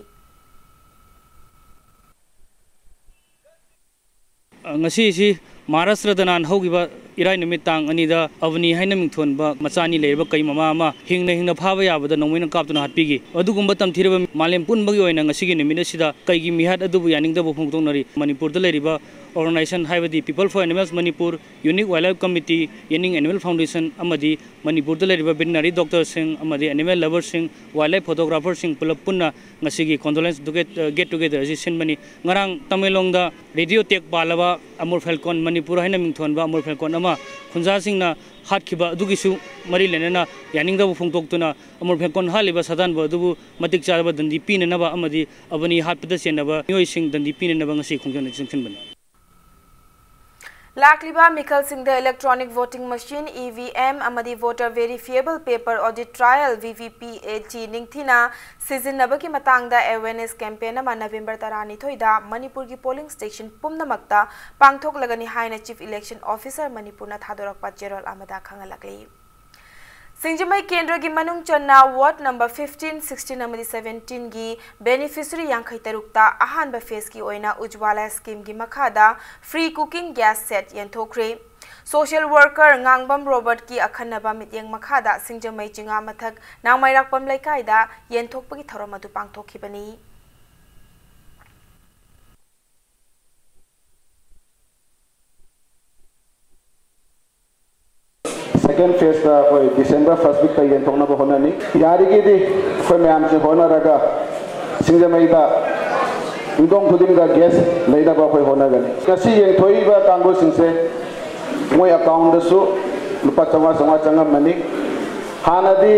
ꯉꯁꯤꯁꯤ ꯃꯍꯥꯔꯥꯁꯇ꯭ꯔꯗ ꯅꯍꯥꯟ ꯍꯧꯈꯤꯕ ꯏꯔꯥꯏ ꯅꯨꯃꯤꯠ ꯇꯥꯡ ꯑꯅꯤꯗ ꯑꯚꯅꯤ ꯍꯥꯏꯅ ꯃꯤꯡꯊꯣꯟꯕ ꯃꯆꯥ ꯑꯅꯤ ꯂꯩꯔꯕ ꯀꯩ ꯃꯃꯥ ꯑꯃ ꯍꯤꯡꯅ ꯍꯤꯡꯅ ꯐꯥꯕ ꯌꯥꯕꯗ ꯅꯣꯡꯃꯩꯅ ꯀꯥꯞꯇꯨꯅ ꯍꯥꯠꯄꯤꯈꯤ꯫ ꯑꯗꯨꯒꯨꯝꯕ ꯇꯝꯊꯤꯔꯕ ꯃꯥꯂꯦꯝ ꯄꯨꯝꯕꯒꯤ ꯑꯣꯏꯅ ꯉꯁꯤꯒꯤ ꯅꯨꯃꯤꯠ ꯑꯁꯤꯗ ꯀꯩꯒꯤ ꯃꯤꯍꯥꯠ ꯑꯗꯨꯕꯨ ꯌꯥꯅꯤꯡꯗꯕ ꯐꯣꯡꯗꯣꯛꯅꯔꯤ꯫ ꯃꯅꯤꯄꯨꯔꯗ ꯂꯩꯔꯤꯕ organization ꯍꯥꯏꯕꯗꯤ People for Animals Manipur, Unique Wildlife Committee, ꯌꯦꯅꯤꯡ Animal Foundation ꯑꯃꯗꯤ ꯃꯅꯤꯄꯨꯔꯗ ꯂꯩꯔꯤꯕ veterinary doctor ꯁꯤꯡ ꯑꯃꯗꯤ animal lover ꯁꯤꯡ, wildlife photographer ꯁꯤꯡ ꯄꯨꯂꯞ ꯄꯨꯟꯅ ꯉꯁꯤꯒꯤ condolence get together ꯑꯁꯤ ꯁꯤꯟꯕꯅꯤ꯫ ꯉꯔꯥꯡ ꯇꯃꯦꯡꯂꯣꯡꯗ radio tag ꯄꯥꯜꯂꯕ Amur Falcon, Manipur ꯍꯥꯏꯅ ꯃꯤꯡꯊꯣꯟꯕ Amur Falcon ꯑꯃ ꯈꯨꯟꯖꯥꯁꯤꯡꯅ ꯍꯥꯠꯈꯤꯕ ꯑꯗꯨꯒꯤꯁꯨ ꯃꯔꯤ ꯂꯩꯅꯅ ꯌꯥꯅꯤꯡꯗꯕ ꯐꯣꯡꯗꯣꯛꯇꯨꯅ Amur Falcon ꯍꯥꯠꯂꯤꯕ ꯁꯥꯗꯥꯟꯕ ꯑꯗꯨꯕꯨ ꯃꯇꯤꯛ ꯆꯥꯗꯕ ꯗꯟꯗꯤ ꯄꯤꯅꯅꯕ ꯑꯃꯗꯤ ꯑꯚꯅꯤ ꯍꯥꯠꯄꯗ ꯆꯦꯟꯅꯕ ꯃꯤꯑꯣꯏꯁꯤꯡ ꯗꯟꯗꯤ ꯄꯤꯅꯅꯕ ꯉꯁꯤ ꯈꯣꯡꯖꯪ ꯑꯁꯤ ꯆꯪꯁꯤꯟꯕꯅꯤ꯫ ꯂꯥꯛꯂꯤꯕ ꯃꯤꯈꯜꯁꯤꯡꯗ electronic voting machine, E V M, ꯑꯃꯗꯤ voter verifiable paper audit trail, V V P A T, ꯅꯤꯡꯊꯤꯅ ꯁꯤꯖꯤꯟꯅꯕꯒꯤ ꯃꯇꯥꯡꯗ awareness campaign ꯑꯃ ꯅꯕꯦꯝꯕꯔ ꯇꯔꯥꯅꯤꯊꯣꯏꯗ ꯃꯅꯤꯄꯨꯔꯒꯤ polling station ꯄꯨꯝꯅꯃꯛꯇ ꯄꯥꯡꯊꯣꯛꯂꯒꯅꯤ ꯍꯥꯏꯅ Chief Election Officer ꯃꯅꯤꯄꯨꯔꯅ ꯊꯥꯗꯣꯔꯛꯄ ꯆꯦꯔꯣꯜ ꯑꯃꯗ ꯈꯪꯍꯜꯂꯛꯂꯤ꯫ ꯁꯤꯡꯖꯃꯩ ꯀꯦꯟꯗ꯭ꯔꯒꯤ ꯃꯅꯨꯡ ꯆꯟꯅ ward number fifteen, sixteen ꯑꯃꯗꯤ seventeen ꯒꯤ beneficiary ꯌꯥꯡꯈꯩ ꯇꯔꯨꯛꯇ ꯑꯍꯥꯟꯕ phase ꯀꯤ ꯑꯣꯏꯅ ꯎꯖꯋꯥꯂꯥ scheme ꯒꯤ ꯃꯈꯥꯗ free cooking gas set ꯌꯦꯟꯊꯣꯛꯈ꯭ꯔꯦ꯫ Social worker ꯉꯥꯡꯕꯝ ꯔꯣꯕꯔꯠꯀꯤ ꯑꯈꯟꯅꯕ ꯃꯤꯠꯌꯦꯡ ꯃꯈꯥꯗ ꯁꯤꯡꯖꯃꯩ ꯆꯤꯉꯥꯃꯊꯛ ꯅꯥꯃꯩꯔꯥꯛꯄꯝ ꯂꯩꯀꯥꯏꯗ ꯌꯦꯟꯊꯣꯛꯄꯒꯤ ꯊꯧꯔꯝ ꯑꯗꯨ ꯄꯥꯡꯊꯣꯛꯈꯤꯕꯅꯤ꯫ Second phase ꯇ ꯑꯩꯈꯣꯏ December first week ꯇ ꯌꯦꯟꯊꯣꯛꯅꯕ ꯍꯣꯠꯅꯅꯤ꯫ ꯌꯥꯔꯤꯈꯩꯗꯤ ꯑꯩꯈꯣꯏ ꯃꯌꯥꯝꯁꯦ ꯍꯣꯠꯅꯔꯒ ꯁꯤꯡꯖꯃꯩꯗ ꯌꯨꯝꯊꯣꯡ ꯈꯨꯗꯤꯡꯗ gas ꯂꯩꯅꯕ ꯑꯩꯈꯣꯏ ꯍꯣꯠꯅꯒꯅꯤ꯫ ꯉꯁꯤ ꯌꯦꯡꯊꯣꯛꯏꯕ ꯀꯥꯡꯕꯨꯁꯤꯡꯁꯦ ꯃꯣꯏ account ꯇꯁꯨ ꯂꯨꯄꯥ ꯆꯥꯝꯃꯉꯥ ꯆꯥꯝꯃꯉꯥ ꯆꯪꯉꯝꯃꯅꯤ꯫ ꯍꯥꯟꯅꯗꯤ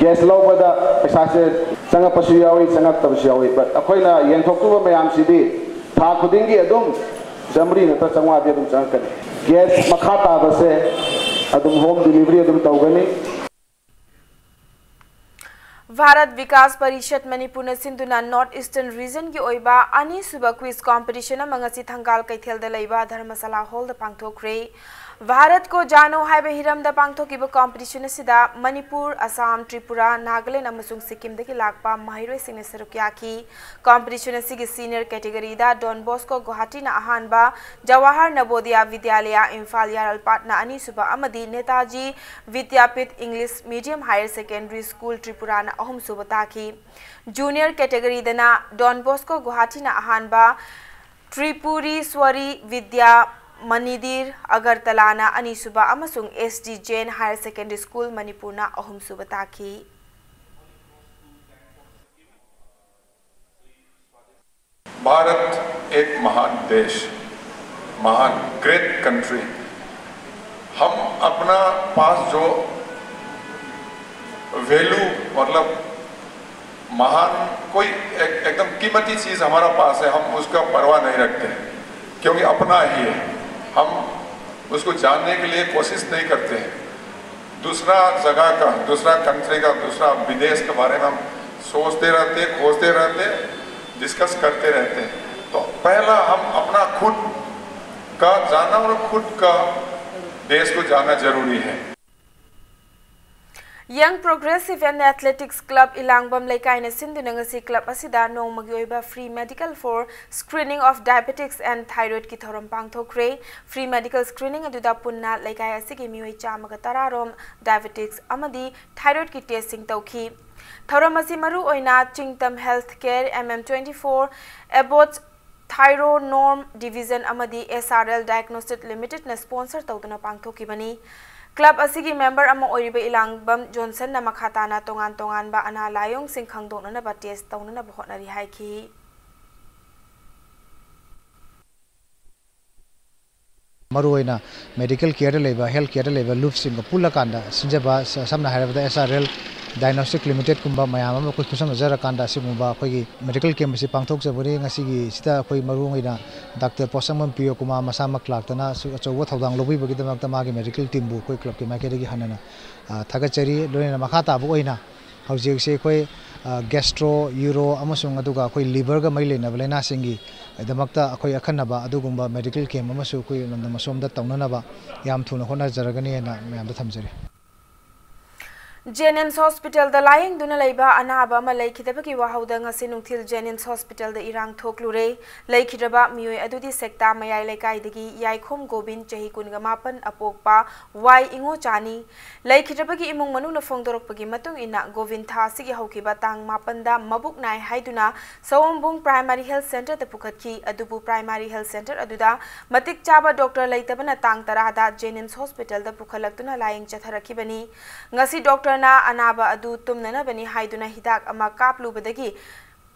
gas ꯂꯧꯕꯗ ꯄꯩꯁꯥꯁꯦ ꯆꯪꯉꯛꯄꯁꯨ ꯌꯥꯎꯏ, ꯆꯪꯉꯛꯇꯕꯁꯨ ꯌꯥꯎꯏ꯫ But ꯑꯩꯈꯣꯏꯅ ꯌꯦꯟꯊꯣꯛꯇꯨꯕ ꯃꯌꯥꯝꯁꯤꯗꯤ ꯊꯥ ꯈꯨꯗꯤꯡꯒꯤ ꯑꯗꯨꯝ ꯆꯥꯃꯔꯤ ꯅꯠꯇ꯭ꯔ ꯆꯥꯝꯃꯉꯥꯗꯤ ꯑꯗꯨꯝ ꯆꯪꯉꯛꯀꯅꯤ꯫ Gas ꯃꯈꯥ ꯇꯥꯕꯁꯦ ꯑꯗꯨꯝ home delivery ꯑꯗꯨꯝ ꯇꯧꯒꯅꯤ꯫ ꯚꯥꯔꯠ ꯕꯤꯀꯥꯁ ꯄꯔꯤꯁꯠ ꯃꯅꯤꯄꯨꯔꯅ ꯁꯤꯟꯗꯨꯅ North Eastern Region ꯒꯤ ꯑꯣꯏꯕ ꯑꯅꯤꯁꯨꯕ quiz competition ꯑꯃ ꯉꯁꯤ ꯊꯪꯒꯥꯜ ꯀꯩꯊꯦꯜꯗ ꯂꯩꯕ ꯙꯔꯃꯁꯥꯂꯥ hall ꯗ ꯄꯥꯡꯊꯣꯛꯈ꯭ꯔꯦ꯫ ꯚꯥꯔꯠ ꯀꯣ ꯖꯥꯅꯣ ꯍꯥꯏꯕ ꯍꯤꯔꯝꯗ ꯄꯥꯡꯊꯣꯛꯈꯤꯕ competition ꯑꯁꯤꯗ ꯃꯅꯤꯄꯨꯔ, ꯑꯁꯥꯝ, ꯇ꯭ꯔꯤꯄꯨꯔꯥ, ꯅꯥꯒꯥꯂꯦꯟ ꯑꯃꯁꯨꯡ ꯁꯤꯛꯀꯤꯝꯗꯒꯤ ꯂꯥꯛꯄ ꯃꯍꯩꯔꯣꯏꯁꯤꯡꯅ ꯁꯔꯨꯛ ꯌꯥꯈꯤ꯫ Competition ꯑꯁꯤꯒꯤ senior category ꯗ Don Bosco ꯒꯨꯋꯥꯍꯥꯇꯤꯅ ꯑꯍꯥꯟꯕ, ꯖꯋꯥꯍꯔ ꯅꯕꯣꯗꯤꯌꯥ ꯕꯤꯗ꯭ꯌꯥꯂꯌ ꯏꯝꯐꯥꯜ ꯌꯥꯔꯜꯄꯥꯠꯅ ꯑꯅꯤꯁꯨꯕ ꯑꯃꯗꯤ Netaji ꯕꯤꯗ꯭ꯌꯥꯄꯤꯊ English Medium Higher Secondary School ꯇ꯭ꯔꯤꯄꯨꯔꯥꯅ ꯑꯍꯨꯝꯁꯨꯕ ꯇꯥꯈꯤ꯫ Junior category ꯗꯅ Don Bosco ꯒꯨꯋꯥꯍꯥꯇꯤꯅ ꯑꯍꯥꯟꯕ, ꯇ꯭ꯔꯤꯄꯨꯔꯤꯁ꯭ꯋꯔꯤ ꯕꯤꯗ꯭ꯌꯥ ꯃꯅꯤꯗꯤꯔ ꯑꯒꯔꯇꯂꯥꯅ ꯑꯅꯤꯁꯨꯕ ꯑꯃꯁꯨꯡ S D Jain Higher Secondary School ꯃꯅꯤꯄꯨꯔꯅ ꯑꯍꯨꯝꯁꯨꯕ ꯇꯥꯈꯤ꯫ भारत एक महान देश, महान, great country। हम अपना पास जो value, मतलब महान, कोई एक, एकदम कीमती चीज़ हमारा पास है, हम उसका परवाह नहीं रखते, क्योंकि अपना ही है। हम उसको जानने के लिए कोशिश नहीं करते हैं। दूसरा जगह का, दूसरा कंट्री का, दूसरा विदेश के बारे में हम सोचते रहते, खोजते रहते, डिस्कस करते रहते हैं। तो पहला हम अपना खुद का जानना और खुद का देश को जानना जरूरी है। Young Progressive and Athletics Club ꯏꯂꯥꯡꯕꯝ ꯂꯩꯀꯥꯏꯅ ꯁꯤꯟꯗꯨꯅ ꯉꯁꯤ club ꯑꯁꯤꯗ ꯅꯣꯡꯃꯒꯤ ꯑꯣꯏꯕ free medical for screening of diabetics and thyroid ꯀꯤ ꯊꯧꯔꯝ ꯄꯥꯡꯊꯣꯛꯈ꯭ꯔꯦ꯫ Free medical screening ꯑꯗꯨꯗ ꯄꯨꯟꯅ ꯂꯩꯀꯥꯏ ꯑꯁꯤꯒꯤ ꯃꯤꯑꯣꯏ ꯆꯥꯝꯃꯒ ꯇꯔꯥ ꯔꯣꯝ diabetics ꯑꯃꯗꯤ thyroid ꯀꯤ test ꯁꯤꯡ ꯇꯧꯈꯤ꯫ ꯊꯧꯔꯝ ꯑꯁꯤ ꯃꯔꯨ ꯑꯣꯏꯅ ꯆꯤꯡꯇꯝ Health Care, M M twenty four, Abbott Thyronorm Division ꯑꯃꯗꯤ S R L Diagnostic Limited ꯅ sponsor ꯇꯧꯗꯨꯅ ꯄꯥꯡꯊꯣꯛꯈꯤꯕꯅꯤ꯫ Club ꯑꯁꯤꯒꯤ member ꯑꯃ ꯑꯣꯏꯔꯤꯕ ꯏꯂꯥꯡꯕꯝ ꯖꯣꯟꯁꯟꯅ ꯃꯈꯥ ꯇꯥꯅ ꯇꯣꯉꯥꯟ ꯇꯣꯉꯥꯟꯕ ꯑꯅꯥ ꯂꯥꯏꯑꯣꯡꯁꯤꯡ ꯈꯪꯗꯣꯛꯅꯅꯕ test ꯇꯧꯅꯅꯕ ꯍꯣꯠꯅꯔꯤ ꯍꯥꯏꯈꯤ꯫ ꯃꯔꯨꯑꯣꯏꯅ medical care ꯗ ꯂꯩꯕ, health care ꯗ ꯂꯩꯕ ꯂꯨꯞꯁꯤꯡꯒ ꯄꯨꯜꯂꯀꯥꯟꯗ ꯁꯤꯟꯖꯕ, ꯁ-, ꯁꯝꯅ ꯍꯥꯏꯔꯕꯗ S R L Diagnostic Limited ꯀꯨꯝꯕ ꯃꯌꯥꯝ ꯑꯃ ꯑꯩꯈꯣꯏ ꯈꯨꯠꯁꯝꯅꯖꯔꯀꯥꯟꯗ ꯑꯁꯤꯒꯨꯝꯕ ꯑꯩꯈꯣꯏꯒꯤ medical camp ꯑꯁꯤ ꯄꯥꯡꯊꯣꯛꯆꯕꯅꯤ꯫ ꯉꯁꯤꯒꯤ ꯁꯤꯗ ꯑꯩꯈꯣꯏ ꯃꯔꯨꯑꯣꯏꯅ Doctor ꯄꯣꯠꯁꯪꯕꯝ ꯄ꯭ꯔꯤꯌꯣ ꯀꯨꯃꯥꯔ ꯃꯁꯥꯃꯛ ꯂꯥꯛꯇꯅ ꯑꯁꯨꯛ ꯑꯆꯧꯕ ꯊꯧꯗꯥꯡ ꯂꯧꯕꯤꯕꯒꯤꯗꯃꯛꯇ ꯃꯥꯒꯤ medical team ꯕꯨ ꯑꯩꯈꯣꯏ club ꯀꯤ ꯃꯥꯏꯀꯩꯗꯒꯤ ꯍꯟꯅ ꯍꯟꯅ, ꯑ, ꯊꯥꯒꯠꯆꯔꯤ꯫ ꯂꯣꯏꯅꯅ ꯃꯈꯥ ꯇꯥꯕ ꯑꯣꯏꯅ ꯍꯧꯖꯤꯛꯁꯦ ꯑꯩꯈꯣꯏ, ꯑ, gastro, uro ꯑꯃꯁꯨꯡ ꯑꯗꯨꯒ ꯑꯩꯈꯣꯏ liver ꯒ ꯃꯔꯤ ꯂꯩꯅꯕ ꯂꯥꯏꯅꯥꯁꯤꯡꯒꯤ ꯗꯃꯛꯇ ꯑꯩꯈꯣꯏ ꯑꯈꯟꯅꯕ ꯑꯗꯨꯒꯨꯝꯕ medical camp ꯑꯃꯁꯨ ꯑꯩꯈꯣꯏ ꯂꯝꯗꯝ ꯑꯁꯣꯝꯗ ꯇꯧꯅꯅꯕ ꯌꯥꯝ ꯊꯨꯅ ꯍꯣꯠꯅꯖꯔꯒꯅꯤ ꯍꯥꯏꯅ ꯃꯌꯥꯝꯗ ꯊꯝꯖꯔꯤ꯫ JNIMS Hospital ꯗ ꯂꯥꯌꯦꯡꯗꯨꯅ ꯂꯩꯕ ꯑꯅꯥꯕ ꯑꯃ ꯂꯩꯈꯤꯗꯕꯒꯤ ꯋꯥꯍꯧꯗ ꯉꯁꯤ ꯅꯨꯡꯊꯤꯜ JNIMS Hospital ꯗ ꯏꯔꯥꯡ ꯊꯣꯛꯂꯨꯔꯦ꯫ ꯂꯩꯈꯤꯗ꯭ꯔꯕ ꯃꯤꯑꯣꯏ ꯑꯗꯨꯗꯤ ꯁꯦꯛꯇꯥ ꯃꯌꯥꯏ ꯂꯩꯀꯥꯏꯗꯒꯤ ꯌꯥꯏꯈꯣꯝ ꯒꯣꯕꯤꯟ, ꯆꯍꯤ ꯀꯨꯟꯒ ꯃꯥꯄꯟ, ꯑꯄꯣꯛꯄ ꯋꯥꯏ ꯏꯉꯣꯆꯥꯅꯤ꯫ ꯂꯩꯈꯤꯗ꯭ꯔꯕꯒꯤ ꯏꯃꯨꯡ ꯃꯅꯨꯡꯅ ꯐꯣꯡꯗꯣꯔꯛꯄꯒꯤ ꯃꯇꯨꯡ ꯏꯟꯅ, ꯒꯣꯕꯤꯟ ꯊꯥ ꯑꯁꯤꯒꯤ ꯍꯧꯈꯤꯕ ꯇꯥꯡ ꯃꯥꯄꯟꯗ ꯃꯕꯨꯛ ꯅꯥꯏ ꯍꯥꯏꯗꯨꯅ ꯁꯑꯣꯝꯕꯨꯡ Primary Health Center ꯗ ꯄꯨꯈꯠꯈꯤ꯫ ꯑꯗꯨꯕꯨ Primary Health Center ꯑꯗꯨꯗ ꯃꯇꯤꯛ ꯆꯥꯕ doctor ꯂꯩꯇꯕꯅ ꯇꯥꯡ ꯇꯔꯥꯗ JNIMS Hospital ꯗ ꯄꯨꯈꯠꯂꯛꯇꯨꯅ ꯂꯥꯌꯦꯡ ꯆꯠꯊꯔꯛꯈꯤꯕꯅꯤ꯫ ꯉꯁꯤ doctor ꯅ ꯑꯅꯥꯕ ꯑꯗꯨ ꯇꯨꯝꯅꯅꯕꯅꯤ ꯍꯥꯏꯗꯨꯅ ꯍꯤꯗꯥꯛ ꯑꯃ ꯀꯥꯞꯂꯨꯕꯗꯒꯤ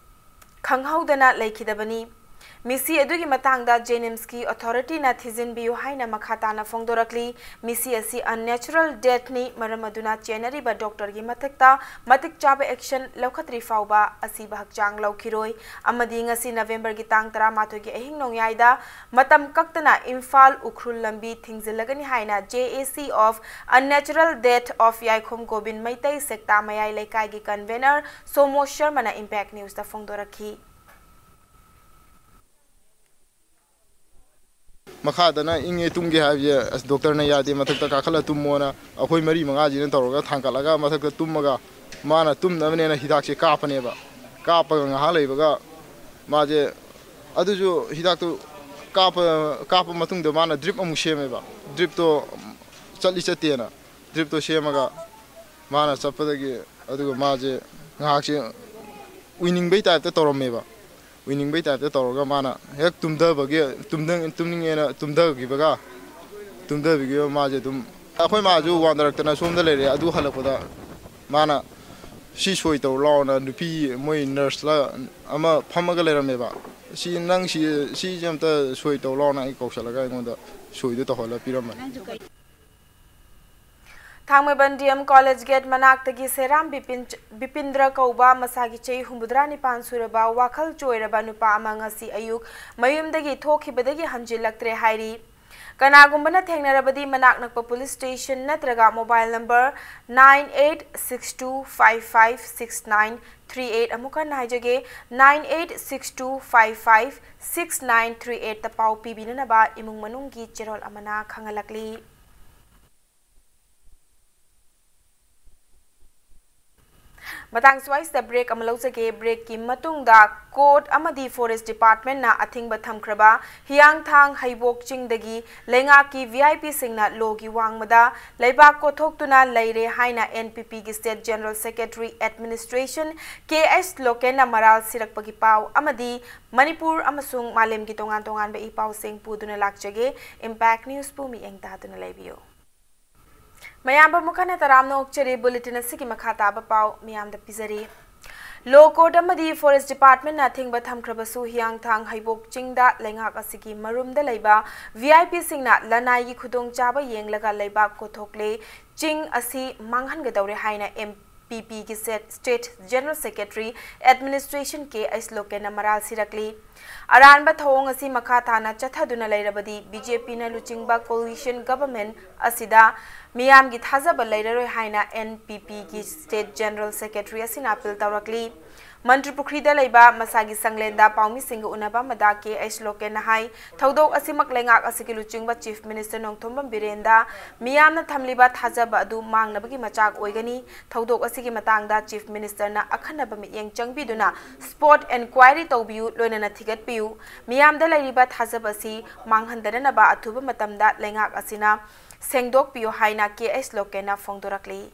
ꯈꯪꯍꯧꯗꯅ ꯂꯩꯈꯤꯗꯕꯅꯤ꯫ ꯃꯤꯁꯤ ꯑꯗꯨꯒꯤ ꯃꯇꯥꯡꯗ JNIMSꯀꯤ authorityꯅ ꯊꯤꯖꯤꯟꯕꯤꯌꯨ ꯍꯥꯏꯅ ꯃꯈꯥ ꯇꯥꯅ ꯐꯣꯡꯗꯣꯔꯛꯂꯤ꯫ ꯃꯤꯁꯤ ꯑꯁꯤ unnatural deathꯅꯤ, ꯃꯔꯝ ꯑꯗꯨꯅ ꯆꯦꯟꯅꯔꯤꯕ doctorꯒꯤ ꯃꯊꯛꯇ ꯃꯇꯤꯛ ꯆꯥꯕ action ꯂꯧꯈꯠꯇ꯭ꯔꯤ ꯐꯥꯎꯕ ꯑꯁꯤꯕ ꯍꯛꯆꯥꯡ ꯂꯧꯈꯤꯔꯣꯏ꯫ ꯑꯃꯗꯤ ꯉꯁꯤ Novemberꯒꯤ ꯇꯥꯡ ꯇꯔꯥꯃꯥꯊꯣꯏꯒꯤ ꯑꯍꯤꯡ ꯅꯣꯡꯌꯥꯏꯗ ꯃꯇꯝ ꯀꯛꯇꯅ ꯏꯝꯐꯥꯜ ꯎꯈ꯭ꯔꯨꯜ ꯂꯝꯕꯤ ꯊꯤꯡꯖꯤꯜꯂꯒꯅꯤ ꯍꯥꯏꯅ JAC of Unnatural Death of ꯌꯥꯏꯈꯣꯝ Gobin Meitei ꯁꯦꯛꯇꯥ ꯃꯌꯥꯏ ꯂꯩꯀꯥꯏꯒꯤ convener ꯁꯣꯃꯣ ꯁꯔꯃꯅ Impact Newsꯇ ꯐꯣꯡꯗꯣꯔꯛꯈꯤ꯫ ꯃꯈꯥꯗꯅ ꯏꯪꯉꯦ ꯇꯨꯝꯒꯦ ꯍꯥꯏꯕꯁꯦ ꯑꯁ doctorꯅ ꯌꯥꯗꯦ, ꯃꯊꯛꯇ ꯀꯥꯈꯠꯂ ꯇꯨꯝꯃꯣꯅ ꯑꯩꯈꯣꯏ ꯃꯔꯤ ꯃꯉꯥꯁꯤꯅ ꯇꯧꯔꯒ ꯊꯥꯡꯒꯠꯂꯒ ꯃꯊꯛꯇ ꯇꯨꯝꯃꯒ ꯃꯥꯅ ꯇꯨꯝꯅꯕꯅꯦꯅ ꯍꯤꯗꯥꯛꯁꯦ ꯀꯥꯞꯄꯅꯦꯕ꯫ ꯀꯥꯞꯄꯒ ꯉꯥꯏꯍꯥꯛ ꯂꯩꯕꯒ ꯃꯥꯁꯦ ꯑꯗꯨꯁꯨ ꯍꯤꯗꯥꯛꯇꯨ ꯀꯥꯞꯄ ꯀꯥꯞꯄ ꯃꯇꯨꯡꯗ ꯃꯥꯅ drip ꯑꯃꯨꯛ ꯁꯦꯝꯃꯦꯕ꯫ Dripꯇꯣ ꯆꯠꯂꯤ ꯆꯠꯇꯦꯅ dripꯇꯣ ꯁꯦꯝꯃꯒ ꯃꯥꯅ ꯆꯠꯄꯗꯒꯤ ꯑꯗꯨꯒ ꯃꯥꯁꯦ ꯉꯥꯏꯍꯥꯛꯁꯦ ꯎꯏꯅꯤꯡꯕꯩ typeꯇ ꯇꯧꯔꯝꯃꯦꯕ꯫ ꯎꯏꯅꯤꯡꯕꯩ typeꯇ ꯇꯧꯔꯒ ꯃꯥꯅ ꯍꯦꯛ ꯇꯨꯝꯊꯕꯒꯤ ꯇꯨꯝꯅꯤꯡꯉꯦꯅ ꯇꯨꯝꯊꯈꯤꯕꯒ ꯇꯨꯝꯊꯕꯤꯒꯤꯕ ꯃꯥꯁꯦ ꯑꯗꯨꯝ ꯑꯩꯈꯣꯏ ꯃꯥꯁꯨ ꯋꯥꯟꯗꯔꯛꯇꯅ ꯁꯣꯝꯗ ꯂꯩꯔꯦ꯫ ꯑꯗꯨ ꯍꯜꯂꯛꯄꯗ ꯃꯥꯅ ꯁꯤ ꯁꯣꯏ ꯇꯧꯔꯨ ꯂꯥꯎꯅ ꯅꯨꯄꯤ ꯃꯣꯏ nurseꯂ ꯑꯃ ꯐꯝꯃꯒ ꯂꯩꯔꯝꯃꯦꯕ꯫ ꯁꯤ ꯅꯪ ꯁꯤ ꯁꯤꯁꯦ ꯑꯝꯇ ꯁꯣꯏ ꯇꯧ ꯂꯥꯎꯅ ꯑꯩ ꯀꯧꯁꯜꯂꯒ ꯑꯩꯉꯣꯟꯗ ꯁꯣꯏꯗꯣ ꯇꯧꯍꯜꯂ ꯄꯤꯔꯝꯕꯅꯤ꯫ ꯊꯥꯡꯃꯩꯕꯟ DM College gate ꯃꯅꯥꯛꯇꯒꯤ ꯁꯦꯔꯥꯝ ꯕꯤꯄꯤꯟ-, ꯕꯤꯄꯤꯟꯗ꯭ꯔ ꯀꯧꯕ ꯃꯁꯥꯒꯤ ꯆꯍꯤ ꯍꯨꯝꯐꯨꯇꯔꯥ ꯅꯤꯄꯥꯟ ꯁꯨꯔꯕ ꯋꯥꯈꯜ ꯆꯣꯏꯔꯕ ꯅꯨꯄꯥ ꯑꯃ ꯉꯁꯤ ꯑꯌꯨꯛ ꯃꯌꯨꯝꯗꯒꯤ ꯊꯣꯛꯈꯤꯕꯗꯒꯤ ꯍꯟꯖꯤꯜꯂꯛꯇ꯭ꯔꯦ ꯍꯥꯏꯔꯤ꯫ ꯀꯅꯥꯒꯨꯝꯕꯅ ꯊꯦꯡꯅꯔꯕꯗꯤ ꯃꯅꯥꯛ ꯅꯛꯄ police station ꯅꯠꯇ꯭ꯔꯒ mobile number nine eight six two five five six nine three eight, ꯑꯃꯨꯛ ꯍꯟꯅ ꯍꯥꯏꯖꯒꯦ, nine eight six two five five six nine three eightꯇ ꯄꯥꯎ ꯄꯤꯕꯤꯅꯅꯕ ꯏꯃꯨꯡ ꯃꯅꯨꯡꯒꯤ ꯆꯦꯔꯣꯜ ꯑꯃꯅ ꯈꯪꯍꯜꯂꯛꯂꯤ꯫ ꯃꯇꯥꯡ ꯁ꯭ꯋꯥꯏꯁꯤꯗ break ꯑꯃ ꯂꯧꯖꯒꯦ꯫ Breakꯀꯤ ꯃꯇꯨꯡꯗ court ꯑꯃꯗꯤ forest departmentꯅ ꯑꯊꯤꯡꯕ ꯊꯝꯈ꯭ꯔꯕ ꯍꯤꯌꯥꯡꯊꯥꯡ ꯍꯩꯕꯣꯛ ꯆꯤꯡꯗꯒꯤ ꯂꯩꯉꯥꯛꯀꯤ VIPꯁꯤꯡꯅ ꯂꯣꯒꯤ ꯋꯥꯡꯃꯗ ꯂꯩꯕꯥꯛ ꯀꯣꯠꯊꯣꯛꯇꯨꯅ ꯂꯩꯔꯦ ꯍꯥꯏꯅ NPPꯒꯤ state general secretary administration K H ꯂꯣꯀꯦꯟꯅ ꯃꯔꯥꯜ ꯁꯤꯔꯛꯄꯒꯤ ꯄꯥꯎ ꯑꯃꯗꯤ ꯃꯅꯤꯄꯨꯔ ꯑꯃꯁꯨꯡ ꯃꯥꯂꯦꯝꯒꯤ ꯇꯣꯉꯥꯟ ꯇꯣꯉꯥꯟꯕ ꯏ ꯄꯥꯎꯁꯤꯡ ꯄꯨꯗꯨꯅ ꯂꯥꯛꯆꯒꯦ꯫ Impact Newsꯄꯨ ꯃꯤꯠꯌꯦꯡ ꯇꯥꯗꯨꯅ ꯂꯩꯕꯤꯌꯨ꯫ ꯃꯌꯥꯝꯕꯨ ꯑꯃꯨꯛ ꯍꯟꯅ ꯇꯔꯥꯝꯅ ꯑꯣꯛꯆꯔꯤ꯫ Bulletin ꯑꯁꯤꯒꯤ ꯃꯈꯥ ꯇꯥꯕ ꯄꯥꯎ ꯃꯤꯌꯥꯝꯗ ꯄꯤꯖꯔꯤ꯫ Law Court ꯑꯃꯗꯤ Forest Departmentꯅ ꯑꯊꯤꯡꯕ ꯊꯝꯈ꯭ꯔꯕꯁꯨ, ꯍꯤꯌꯥꯡꯊꯥꯡ ꯍꯩꯕꯣꯛ ꯆꯤꯡꯗ ꯂꯩꯉꯥꯛ ꯑꯁꯤꯒꯤ ꯃꯔꯨꯝꯗ ꯂꯩꯕ V I Pꯁꯤꯡꯅ ꯂꯅꯥꯏꯒꯤ ꯈꯨꯗꯣꯡꯆꯥꯕ ꯌꯦꯡꯂꯒ ꯂꯩꯕꯥꯛ ꯀꯣꯊꯣꯛꯂꯦ꯫ ꯆꯤꯡ ꯑꯁꯤ ꯃꯥꯡꯍꯟꯒꯗꯧꯔꯦ ꯍꯥꯏꯅ M P Pꯒꯤ State General Secretary Administration K H ꯂꯣꯀꯦꯟꯅ ꯃꯔꯥꯜ ꯁꯤꯔꯛꯂꯤ꯫ ꯑꯔꯥꯟꯕ ꯊꯧꯑꯣꯡ ꯑꯁꯤ ꯃꯈꯥ ꯇꯥꯅ ꯆꯠꯊꯗꯨꯅ ꯂꯩꯔꯕꯗꯤ, B J Pꯅ ꯂꯨꯆꯤꯡꯕ coalition government ꯑꯁꯤꯗ ꯃꯤꯌꯥꯝꯒꯤ ꯊꯥꯖꯕ ꯂꯩꯔꯔꯣꯏ ꯍꯥꯏꯅ N P Pꯒꯤ State General Secretary ꯑꯁꯤꯅ appeal ꯇꯧꯔꯛꯂꯤ꯫ ꯃꯟꯇ꯭ꯔꯤ ꯄꯨꯈ꯭ꯔꯤꯗ ꯂꯩꯕ ꯃꯁꯥꯒꯤ ꯁꯪꯂꯦꯟꯗ ꯄꯥꯎꯃꯤꯁꯤꯡꯒ ꯎꯅꯕ ꯑꯃꯗ K H ꯂꯣꯀꯦꯟꯅ ꯍꯥꯏ, ꯊꯧꯗꯣꯛ ꯑꯁꯤꯃꯛ ꯂꯩꯉꯥꯛ ꯑꯁꯤꯒꯤ ꯂꯨꯆꯤꯡꯕ Chief Minister ꯅꯣꯡꯊꯣꯝꯕꯝ ꯕꯤꯔꯦꯟꯗ ꯃꯤꯌꯥꯝꯅ ꯊꯝꯂꯤꯕ ꯊꯥꯖꯕ ꯑꯗꯨ ꯃꯥꯡꯅꯕꯒꯤ ꯃꯆꯥꯛ ꯑꯣꯏꯒꯅꯤ꯫ ꯊꯧꯗꯣꯛ ꯑꯁꯤꯒꯤ ꯃꯇꯥꯡꯗ Chief Ministerꯅ ꯑꯈꯟꯅꯕ ꯃꯤꯠꯌꯦꯡ ꯆꯪꯕꯤꯗꯨꯅ spot enquiry ꯇꯧꯕꯤꯌꯨ, ꯂꯣꯏꯅꯅ ꯊꯤꯒꯠꯄꯤꯌꯨ꯫ ꯃꯤꯌꯥꯝꯗ ꯂꯩꯔꯤꯕ ꯊꯥꯖꯕ ꯑꯁꯤ ꯃꯥꯡꯍꯟꯗꯅꯅꯕ ꯑꯊꯨꯕ ꯃꯇꯝꯗ ꯂꯩꯉꯥꯛ ꯑꯁꯤꯅ ꯁꯦꯡꯗꯣꯛꯄꯤꯌꯨ ꯍꯥꯏꯅ K H ꯂꯣꯀꯦꯟꯅ ꯐꯣꯡꯗꯣꯔꯛꯂꯤ꯫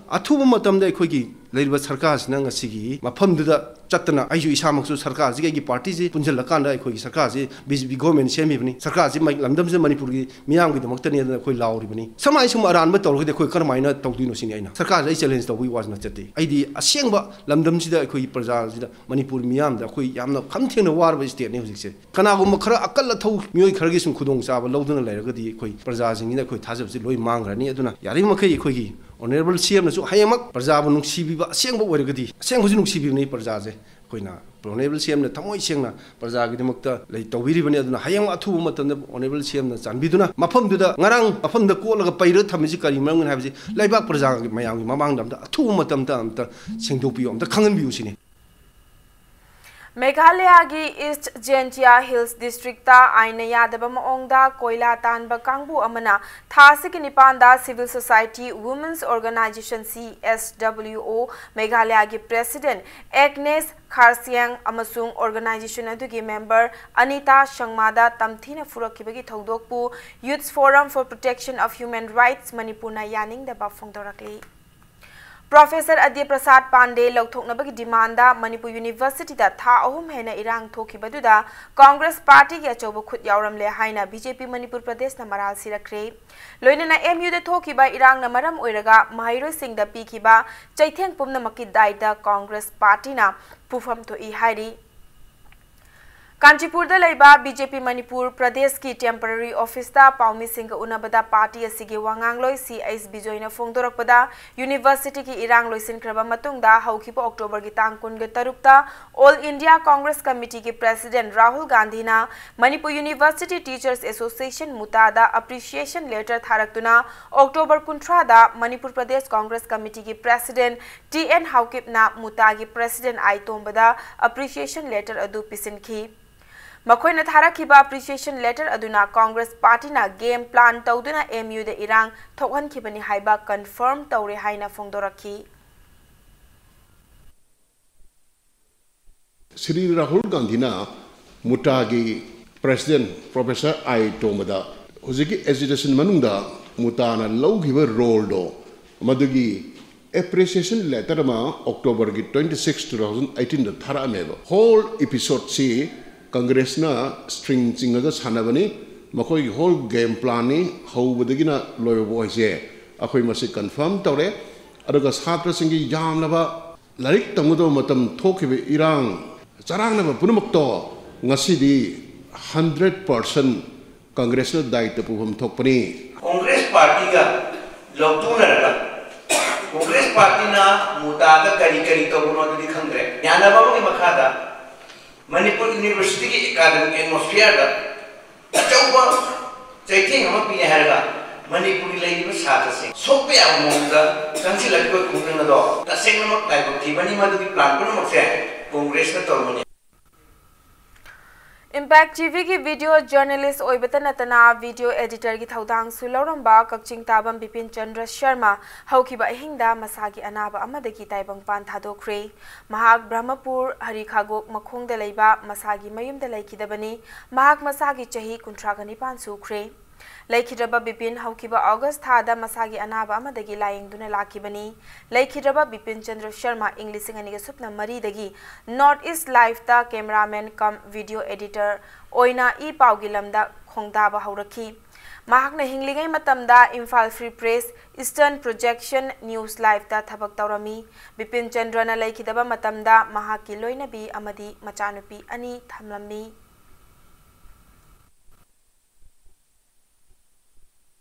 ꯑꯊꯨꯕ ꯃꯇꯝꯗ ꯑꯩꯈꯣꯏꯒꯤ ꯂꯩꯔꯤꯕ ꯁꯔꯀꯥꯔꯁꯤꯅ ꯉꯁꯤꯒꯤ ꯃꯐꯝꯗꯨꯗ ꯆꯠꯇꯅ, ꯑꯩꯁꯨ ꯏꯁꯥꯃꯛꯁꯨ ꯁꯔꯀꯥꯔꯁꯤꯒ ꯑꯩꯒꯤ ꯄꯥꯔꯇꯤꯁꯤ ꯄꯨꯟꯁꯤꯜꯂꯀꯥꯟꯗ ꯑꯩꯈꯣꯏꯒꯤ ꯁꯔꯀꯥꯔꯁꯤ B J P government ꯁꯦꯝꯃꯤꯕꯅꯤ꯫ ꯁꯔꯀꯥꯔꯁꯤ ꯃ-, ꯂꯝꯗꯝꯁꯤꯗ ꯃꯅꯤꯄꯨꯔꯒꯤ ꯃꯤꯌꯥꯝꯒꯤꯗꯃꯛꯇꯅꯦꯅ ꯑꯩꯈꯣꯏ ꯂꯥꯎꯔꯤꯕꯅꯤ꯫ ꯁꯨꯃꯥꯏ ꯁꯨꯝ ꯑꯔꯥꯟꯕ ꯇꯧꯔꯒꯗꯤ ꯑꯩꯈꯣꯏ ꯀꯔꯝꯍꯥꯏꯅ ꯇꯧꯗꯣꯏꯅꯣ ꯁꯤꯅꯤ ꯑꯩꯅ꯫ ꯁꯔꯀꯥꯔꯁꯦ ꯑꯩ challenge ꯇꯧꯕꯒꯤ ꯋꯥꯁꯨ ꯅꯠꯆꯗꯦ꯫ ꯑꯩꯗꯤ ꯑꯁꯦꯡꯕ ꯂꯝꯗꯝꯁꯤꯗ ꯑꯩꯈꯣꯏꯒꯤ ꯄ꯭ꯔꯖꯥꯁꯤꯗ, ꯃꯅꯤꯄꯨꯔ ꯃꯤꯌꯥꯝꯗ ꯑꯩꯈꯣꯏ ꯌꯥꯝꯅ ꯈꯝ ꯊꯦꯡꯅ ꯋꯥꯔꯕ stateꯅꯤ ꯍꯧꯖꯤꯛꯁꯦ꯫ ꯀꯅꯥꯒꯨꯝꯕ ꯈꯔ ꯑꯀꯜ ꯑꯊꯧ ꯃꯤꯑꯣꯏ ꯈꯔꯒꯤ ꯁꯨꯝ ꯈꯨꯗꯣꯡꯆꯥꯕ ꯂꯧꯗꯨꯅ ꯂꯩꯔꯒꯗꯤ ꯑꯩꯈꯣꯏ ꯄ꯭ꯔꯖꯥꯁꯤꯡꯁꯤꯅ ꯑꯩꯈꯣꯏ ꯊꯥꯖꯕꯁꯤ ꯂꯣꯏ ꯃꯥꯡꯈ꯭ꯔꯅꯤ꯫ ꯑꯗꯨꯅ ꯌꯥꯔꯤꯕꯃꯈꯩ ꯑꯩꯈꯣꯏꯒꯤ Honourable C Mꯅꯁꯨ ꯍꯌꯦꯡꯃꯛ ꯄ꯭ꯔꯖꯥꯕꯨ ꯅꯨꯡꯁꯤꯕꯤꯕ ꯑꯁꯦꯡꯕ ꯑꯣꯏꯔꯒꯗꯤ, ꯑꯁꯦꯡꯕꯁꯨ ꯅꯨꯡꯁꯤꯕꯤꯕꯅꯤ ꯄ꯭ꯔꯖꯥꯁꯦ꯫ ꯑꯩꯈꯣꯏꯅ Honourable C Mꯅ ꯊꯃꯣꯏ ꯁꯦꯡꯅ ꯄ꯭ꯔꯖꯥꯒꯤꯗꯃꯛꯇ ꯂꯩ ꯇꯧꯕꯤꯔꯤꯕꯅꯤ꯫ ꯑꯗꯨꯅ ꯍꯌꯦꯡ ꯑꯊꯨꯕ ꯃꯇꯝꯗ Honourable C Mꯅ ꯆꯥꯟꯕꯤꯗꯨꯅ ꯃꯐꯝꯗꯨꯗ, ꯉꯔꯥꯡ ꯃꯐꯝꯗ ꯀꯣꯠꯂꯒ ꯄꯩꯔꯒ ꯊꯝꯃꯤꯁꯤ ꯀꯔꯤ ꯃꯔꯝꯒꯤꯅꯣ ꯍꯥꯏꯕꯁꯤ ꯂꯩꯕꯥꯛ ꯄ꯭ꯔꯖꯥꯒꯤ ꯃꯌꯥꯝꯒꯤ ꯃꯃꯥꯡꯗ ꯑꯝꯇ ꯑꯊꯨꯕ ꯃꯇꯝꯗ ꯑꯝꯇ ꯁꯦꯡꯗꯣꯛꯄꯤꯌꯨ, ꯑꯝꯇ ꯈꯪꯍꯟꯕꯤꯌꯨ ꯁꯤꯅꯤ꯫ ꯃꯦꯘꯥꯂꯌꯥꯒꯤ East Jaintia Hills Districtꯇ ꯑꯥꯏꯟꯅ ꯌꯥꯗꯕ ꯃꯑꯣꯡꯗ ꯀꯣꯏꯂꯥ ꯇꯥꯟꯕ ꯀꯥꯡꯕꯨ ꯑꯃꯅ ꯊꯥ ꯑꯁꯤꯒꯤ ꯅꯤꯄꯥꯟꯗ Civil Society Women's Organization, C S W O, ꯃꯦꯘꯥꯂꯌꯥꯒꯤ President Agnes Kharsiang ꯑꯃꯁꯨꯡ organization ꯑꯗꯨꯒꯤ member ꯑꯅꯤꯇꯥ ꯁꯪꯃꯥꯗ ꯇꯝꯊꯤꯅ ꯐꯨꯔꯛꯈꯤꯕꯒꯤ ꯊꯧꯗꯣꯛꯄꯨ Youth Forum for Protection of Human Rights ꯃꯅꯤꯄꯨꯔꯅ ꯌꯥꯅꯤꯡꯗꯕ ꯐꯣꯡꯗꯣꯔꯛꯂꯤ꯫ Professor Adya Prasad Pandey ꯂꯧꯊꯣꯛꯅꯕꯒꯤ ꯗꯤꯃꯥꯟꯗ ꯃꯅꯤꯄꯨꯔ ꯌꯨꯅꯤꯚꯔꯁꯤꯇꯤꯗ ꯊꯥ ꯑꯍꯨꯝ ꯍꯦꯟꯅ ꯏꯔꯥꯡ ꯊꯣꯛꯈꯤꯕꯗꯨꯗ ꯀꯣꯡꯒ꯭ꯔꯦꯁ ꯄꯥꯔꯇꯤꯒꯤ ꯑꯆꯧꯕ ꯈꯨꯠ ꯌꯥꯎꯔꯝꯂꯦ ꯍꯥꯏꯅ ꯕꯤ ꯖꯦ ꯄꯤ ꯃꯅꯤꯄꯨꯔ ꯄ꯭ꯔꯗꯦꯁꯅ ꯃꯔꯥꯜ ꯁꯤꯔꯛꯈ꯭ꯔꯦ꯫ ꯂꯣꯏꯅꯅ ꯑꯦꯝ ꯌꯨꯗ ꯊꯣꯛꯈꯤꯕ ꯏꯔꯥꯡꯅ ꯃꯔꯝ ꯑꯣꯏꯔꯒ ꯃꯍꯩꯔꯣꯏꯁꯤꯡꯗ ꯄꯤꯈꯤꯕ ꯆꯩꯊꯦꯡ ꯄꯨꯝꯅꯃꯛꯀꯤ ꯗꯥꯏꯇ ꯀꯣꯡꯒ꯭ꯔꯦꯁ ꯄꯥꯔꯇꯤꯅ ꯄꯨꯐꯝ ꯊꯣꯛꯏ ꯍꯥꯏꯔꯤ꯫ ꯀꯥꯟꯆꯤꯄꯨꯔꯗ ꯂꯩꯕ ꯕꯤ ꯖꯦ ꯄꯤ ꯃꯅꯤꯄꯨꯔ ꯄ꯭ꯔꯗꯦꯁꯀꯤ ꯇꯦꯝꯄꯔꯔꯤ ꯑꯣꯐꯤꯁꯇ ꯄꯥꯎꯃꯤꯁꯤꯡꯒ ꯎꯅꯕꯗ ꯄꯥꯔꯇꯤ ꯑꯁꯤꯒꯤ ꯋꯥꯉꯥꯡꯂꯣꯏ ꯁꯤ ꯑꯩꯆ ꯕꯤꯖꯣꯏꯅ ꯐꯣꯡꯗꯣꯔꯛꯄꯗ, ꯌꯨꯅꯤꯚꯔꯁꯤꯇꯤꯒꯤ ꯏꯔꯥꯡ ꯂꯣꯏꯁꯤꯟꯈ꯭ꯔꯕ ꯃꯇꯨꯡꯗ ꯍꯧꯈꯤꯕ ꯑꯣꯛꯇꯣꯕꯔꯒꯤ ꯇꯥꯡ ꯀꯨꯟꯒ ꯇꯔꯨꯛꯇ ꯑꯣꯜ ꯏꯟꯗꯤꯌꯥ ꯀꯣꯡꯒ꯭ꯔꯦꯁ ꯀꯃꯤꯇꯤꯒꯤ ꯄ꯭ꯔꯦꯁꯤꯗꯦꯟꯠ ꯔꯥꯍꯨꯜ ꯒꯥꯟꯙꯤꯅ ꯃꯅꯤꯄꯨꯔ ꯌꯨꯅꯤꯚꯔꯁꯤꯇꯤ ꯇꯤꯆꯔꯁ ꯑꯦꯁꯣꯁꯤꯌꯦꯁꯟ, ꯃꯨꯇꯥꯗ ꯑꯦꯄ꯭ꯔꯤꯁꯤꯌꯦꯁꯟ ꯂꯦꯇꯔ ꯊꯥꯔꯛꯇꯨꯅ ꯑꯣꯛꯇꯣꯕꯔ ꯀꯨꯟꯊ꯭ꯔꯥꯗ ꯃꯅꯤꯄꯨꯔ ꯄ꯭ꯔꯗꯦꯁ ꯀꯣꯡꯒ꯭ꯔꯦꯁ ꯀꯃꯤꯇꯤꯒꯤ ꯄ꯭ꯔꯦꯁꯤꯗꯦꯟꯠ ꯇꯤ ꯑꯦꯟ ꯍꯥꯎꯀꯤꯞꯅ ꯃꯨꯇꯥꯒꯤ ꯄ꯭ꯔꯦꯁꯤꯗꯦꯟꯠ ꯑꯥꯏ ꯇꯣꯝꯕꯗ ꯑꯦꯄ꯭ꯔꯤꯁꯤꯌꯦꯁꯟ ꯂꯦꯇꯔ ꯑꯗꯨ ꯄꯤꯁꯤꯟꯈꯤ꯫ ꯃꯈꯣꯏꯅ ꯊꯥꯔꯛꯈꯤꯕ ꯑꯦꯄ꯭ꯔꯤꯁꯤꯌꯦꯁꯟ ꯂꯦꯇꯔ ꯑꯗꯨꯅ ꯀꯣꯡꯒ꯭ꯔꯦꯁ ꯄꯥꯔꯇꯤꯅ ꯒꯦꯝ ꯄ꯭ꯂꯥꯟ ꯇꯧꯗꯨꯅ ꯑꯦꯝ ꯌꯨꯗ ꯏꯔꯥꯡ ꯊꯣꯛꯍꯟꯈꯤꯕꯅꯤ ꯍꯥꯏꯕ ꯀꯟꯐꯔꯝ ꯇꯧꯔꯦ ꯍꯥꯏꯅ ꯐꯣꯡꯗꯣꯔꯛꯈꯤ꯫ ꯁ꯭ꯔꯤ ꯔꯥꯍꯨꯜ ꯒꯥꯟꯙꯤꯅ ꯃꯨꯇꯥꯒꯤ ꯄ꯭ꯔꯦꯁꯤꯗꯦꯟꯠ ꯄ꯭ꯔꯣꯐꯦꯁꯔ ꯑꯥꯏ ꯇꯣꯝꯕꯗ ꯍꯧꯖꯤꯛꯀꯤ ꯑꯦꯖꯤꯇꯦꯁꯟ ꯃꯅꯨꯡꯗ ꯃꯨꯇꯥꯅ ꯂꯧꯈꯤꯕ ꯔꯣꯜꯗꯣ, ꯃꯗꯨꯒꯤ ꯑꯦꯄ꯭ꯔꯤꯁꯤꯌꯦꯁꯟ ꯂꯦꯇꯔ ꯑꯃ ꯑꯣꯛꯇꯣꯕꯔꯒꯤ twenty six, two thousand eighteen ꯗ ꯊꯥꯔꯛꯑꯝꯃꯦꯕ꯫ ꯍꯣꯜ ꯏꯄꯤꯁꯣꯗꯁꯤ ꯀꯪꯒ꯭ꯔꯦꯁꯅ ꯁ꯭ꯇ꯭ꯔꯤꯡ ꯆꯤꯡꯉꯒ ꯁꯥꯟꯅꯕꯅꯤ꯫ ꯃꯈꯣꯏꯒꯤ ꯍꯣꯜ ꯒꯦꯝ ꯄ꯭ꯂꯥꯟꯅꯤ, ꯍꯧꯕꯗꯒꯤꯅ ꯂꯣꯏꯕ ꯍꯥꯏꯁꯦ꯫ ꯑꯩꯈꯣꯏ ꯃꯁꯤ ꯀꯟꯐꯔꯝ ꯇꯧꯔꯦ꯫ ꯑꯗꯨꯒ ꯁꯥꯇ꯭ꯔꯁꯤꯡꯒꯤ ꯌꯥꯝꯂꯕ ꯂꯥꯏꯔꯤꯛ ꯇꯝꯒꯗꯕ ꯃꯇꯝ ꯊꯣꯛꯈꯤꯕ ꯏꯔꯥꯡ ꯆꯔꯥꯡꯅꯕ ꯄꯨꯝꯅꯃꯛꯇꯣ ꯉꯁꯤꯗꯤ hundred percent ꯀꯪꯒ꯭ꯔꯦꯁꯅ ꯗꯥꯌꯤꯠꯇ ꯄꯨꯐꯝ ꯊꯣꯛꯄꯅꯤ꯫ ꯀꯣꯡꯒ꯭ꯔꯦꯁ ꯄꯥꯔꯇꯤꯒ ꯂꯧꯇꯨꯅꯔꯒ ꯀꯣꯡꯒ꯭ꯔꯦꯁ ꯄꯥꯔꯇꯤꯅ ꯃꯨꯇꯥꯗ ꯀꯔꯤ ꯀꯔꯤ ꯇꯧꯕꯅꯣ ꯑꯗꯨꯗꯤ ꯈꯪꯗ꯭ꯔꯦ꯫ ꯌꯥꯅꯕ ꯑꯃꯒꯤ ꯃꯈꯥꯗ ꯃꯅꯤꯄꯨꯔ ꯌꯨꯅꯤꯚꯔꯁꯤꯇꯤꯒꯤ ꯑꯦꯀꯥꯗꯃꯤꯛ ꯑꯦꯠꯃꯣꯁꯐꯤꯌꯔꯗ ꯑꯆꯧꯕ ꯆꯩꯊꯦꯡ ꯑꯃ ꯄꯤꯔꯦ ꯍꯥꯏꯔꯒ ꯃꯅꯤꯄꯨꯔꯒꯤ ꯂꯩꯔꯤꯕ ꯁꯥꯇ꯭ꯔꯁꯤꯡ ꯁꯣꯛꯄ ꯌꯥꯕ ꯃꯑꯣꯡꯗ ꯆꯪꯁꯤꯜꯂꯛꯂꯤꯕ ꯈꯣꯡꯖꯪ ꯑꯗꯣ ꯇꯁꯦꯡꯅꯃꯛ ꯂꯥꯏꯕꯛ ꯊꯤꯕꯅꯤ꯫ ꯃꯗꯨꯒꯤ ꯄ꯭ꯂꯥꯟ ꯄꯨꯝꯅꯃꯛꯁꯦ ꯀꯣꯡꯒ꯭ꯔꯦꯁꯅ ꯇꯧꯔꯝꯕꯅꯤ꯫ ꯏꯝꯄꯦꯛ ꯇꯤ ꯚꯤꯒꯤ ꯚꯤꯗꯤꯑꯣ ꯖꯔꯅꯦꯂꯤꯁ꯭ꯠ ꯑꯣꯏꯕꯇ ꯅꯠꯇꯅ ꯚꯤꯗꯤꯑꯣ ꯑꯦꯗꯤꯇꯔꯒꯤ ꯊꯧꯗꯥꯡꯁꯨ ꯂꯧꯔꯝꯕ ꯀꯛꯆꯤꯡ ꯇꯥꯕꯝ ꯕꯤꯄꯤꯟ ꯆꯟꯗ꯭ꯔ ꯁꯔꯃ ꯍꯧꯈꯤꯕ ꯑꯍꯤꯡꯗ ꯃꯁꯥꯒꯤ ꯑꯅꯥꯕ ꯑꯃꯗꯒꯤ ꯇꯥꯏꯕꯪꯄꯥꯟ ꯊꯥꯗꯣꯛꯈ꯭ꯔꯦ꯫ ꯃꯍꯥꯛ ꯕ꯭ꯔꯍꯃꯄꯨꯔ ꯍꯔꯤꯈꯥꯒꯣꯛ ꯃꯈꯣꯡꯗ ꯂꯩꯕ ꯃꯁꯥꯒꯤ ꯃꯌꯨꯝꯗ ꯂꯩꯈꯤꯗꯕꯅꯤ꯫ ꯃꯍꯥꯛ ꯃꯁꯥꯒꯤ ꯆꯍꯤ ꯀꯨꯟꯊ꯭ꯔꯥꯒ ꯅꯤꯄꯥꯟ ꯁꯨꯈ꯭ꯔꯦ꯫ ꯂꯩꯈꯤꯗ꯭ꯔꯕ ꯕꯤꯄꯤꯟ ꯍꯧꯈꯤꯕ ꯑꯣꯒꯁ ꯊꯥꯗ ꯃꯁꯥꯒꯤ ꯑꯅꯥꯕ ꯑꯃꯗꯒꯤ ꯂꯥꯌꯦꯡꯗꯨꯅ ꯂꯥꯛꯈꯤꯕꯅꯤ꯫ ꯂꯩꯈꯤꯗ꯭ꯔꯕ ꯕꯤꯄꯤꯟ ꯆꯟꯗ꯭ꯔ ꯁꯔꯃ ꯏꯪ ꯂꯤꯁꯤꯡ ꯑꯅꯤꯒ ꯁꯨꯞꯅ ꯃꯔꯤꯗꯒꯤ North East Live ꯇ cameraman cum video editor ꯑꯣꯏꯅ ꯏ ꯄꯥꯎꯒꯤ ꯂꯝꯗ ꯈꯣꯡꯗꯥꯕ ꯍꯧꯔꯛꯈꯤ꯫ ꯃꯍꯥꯛꯅ ꯍꯤꯡꯂꯤꯉꯩ ꯃꯇꯝꯗ Imphal Free Press, Eastern Projection, News Live ꯇ ꯊꯕꯛ ꯇꯧꯔꯝꯃꯤ꯫ ꯕꯤꯄꯤꯟ ꯆꯟꯗ꯭ꯔꯅ ꯂꯩꯈꯤꯗꯕ ꯃꯇꯝꯗ ꯃꯍꯥꯛꯀꯤ ꯂꯣꯏꯅꯕꯤ ꯑꯃꯗꯤ ꯃꯆꯥꯅꯨꯄꯤ ꯑꯅꯤ ꯊꯝꯂꯝꯃꯤ꯫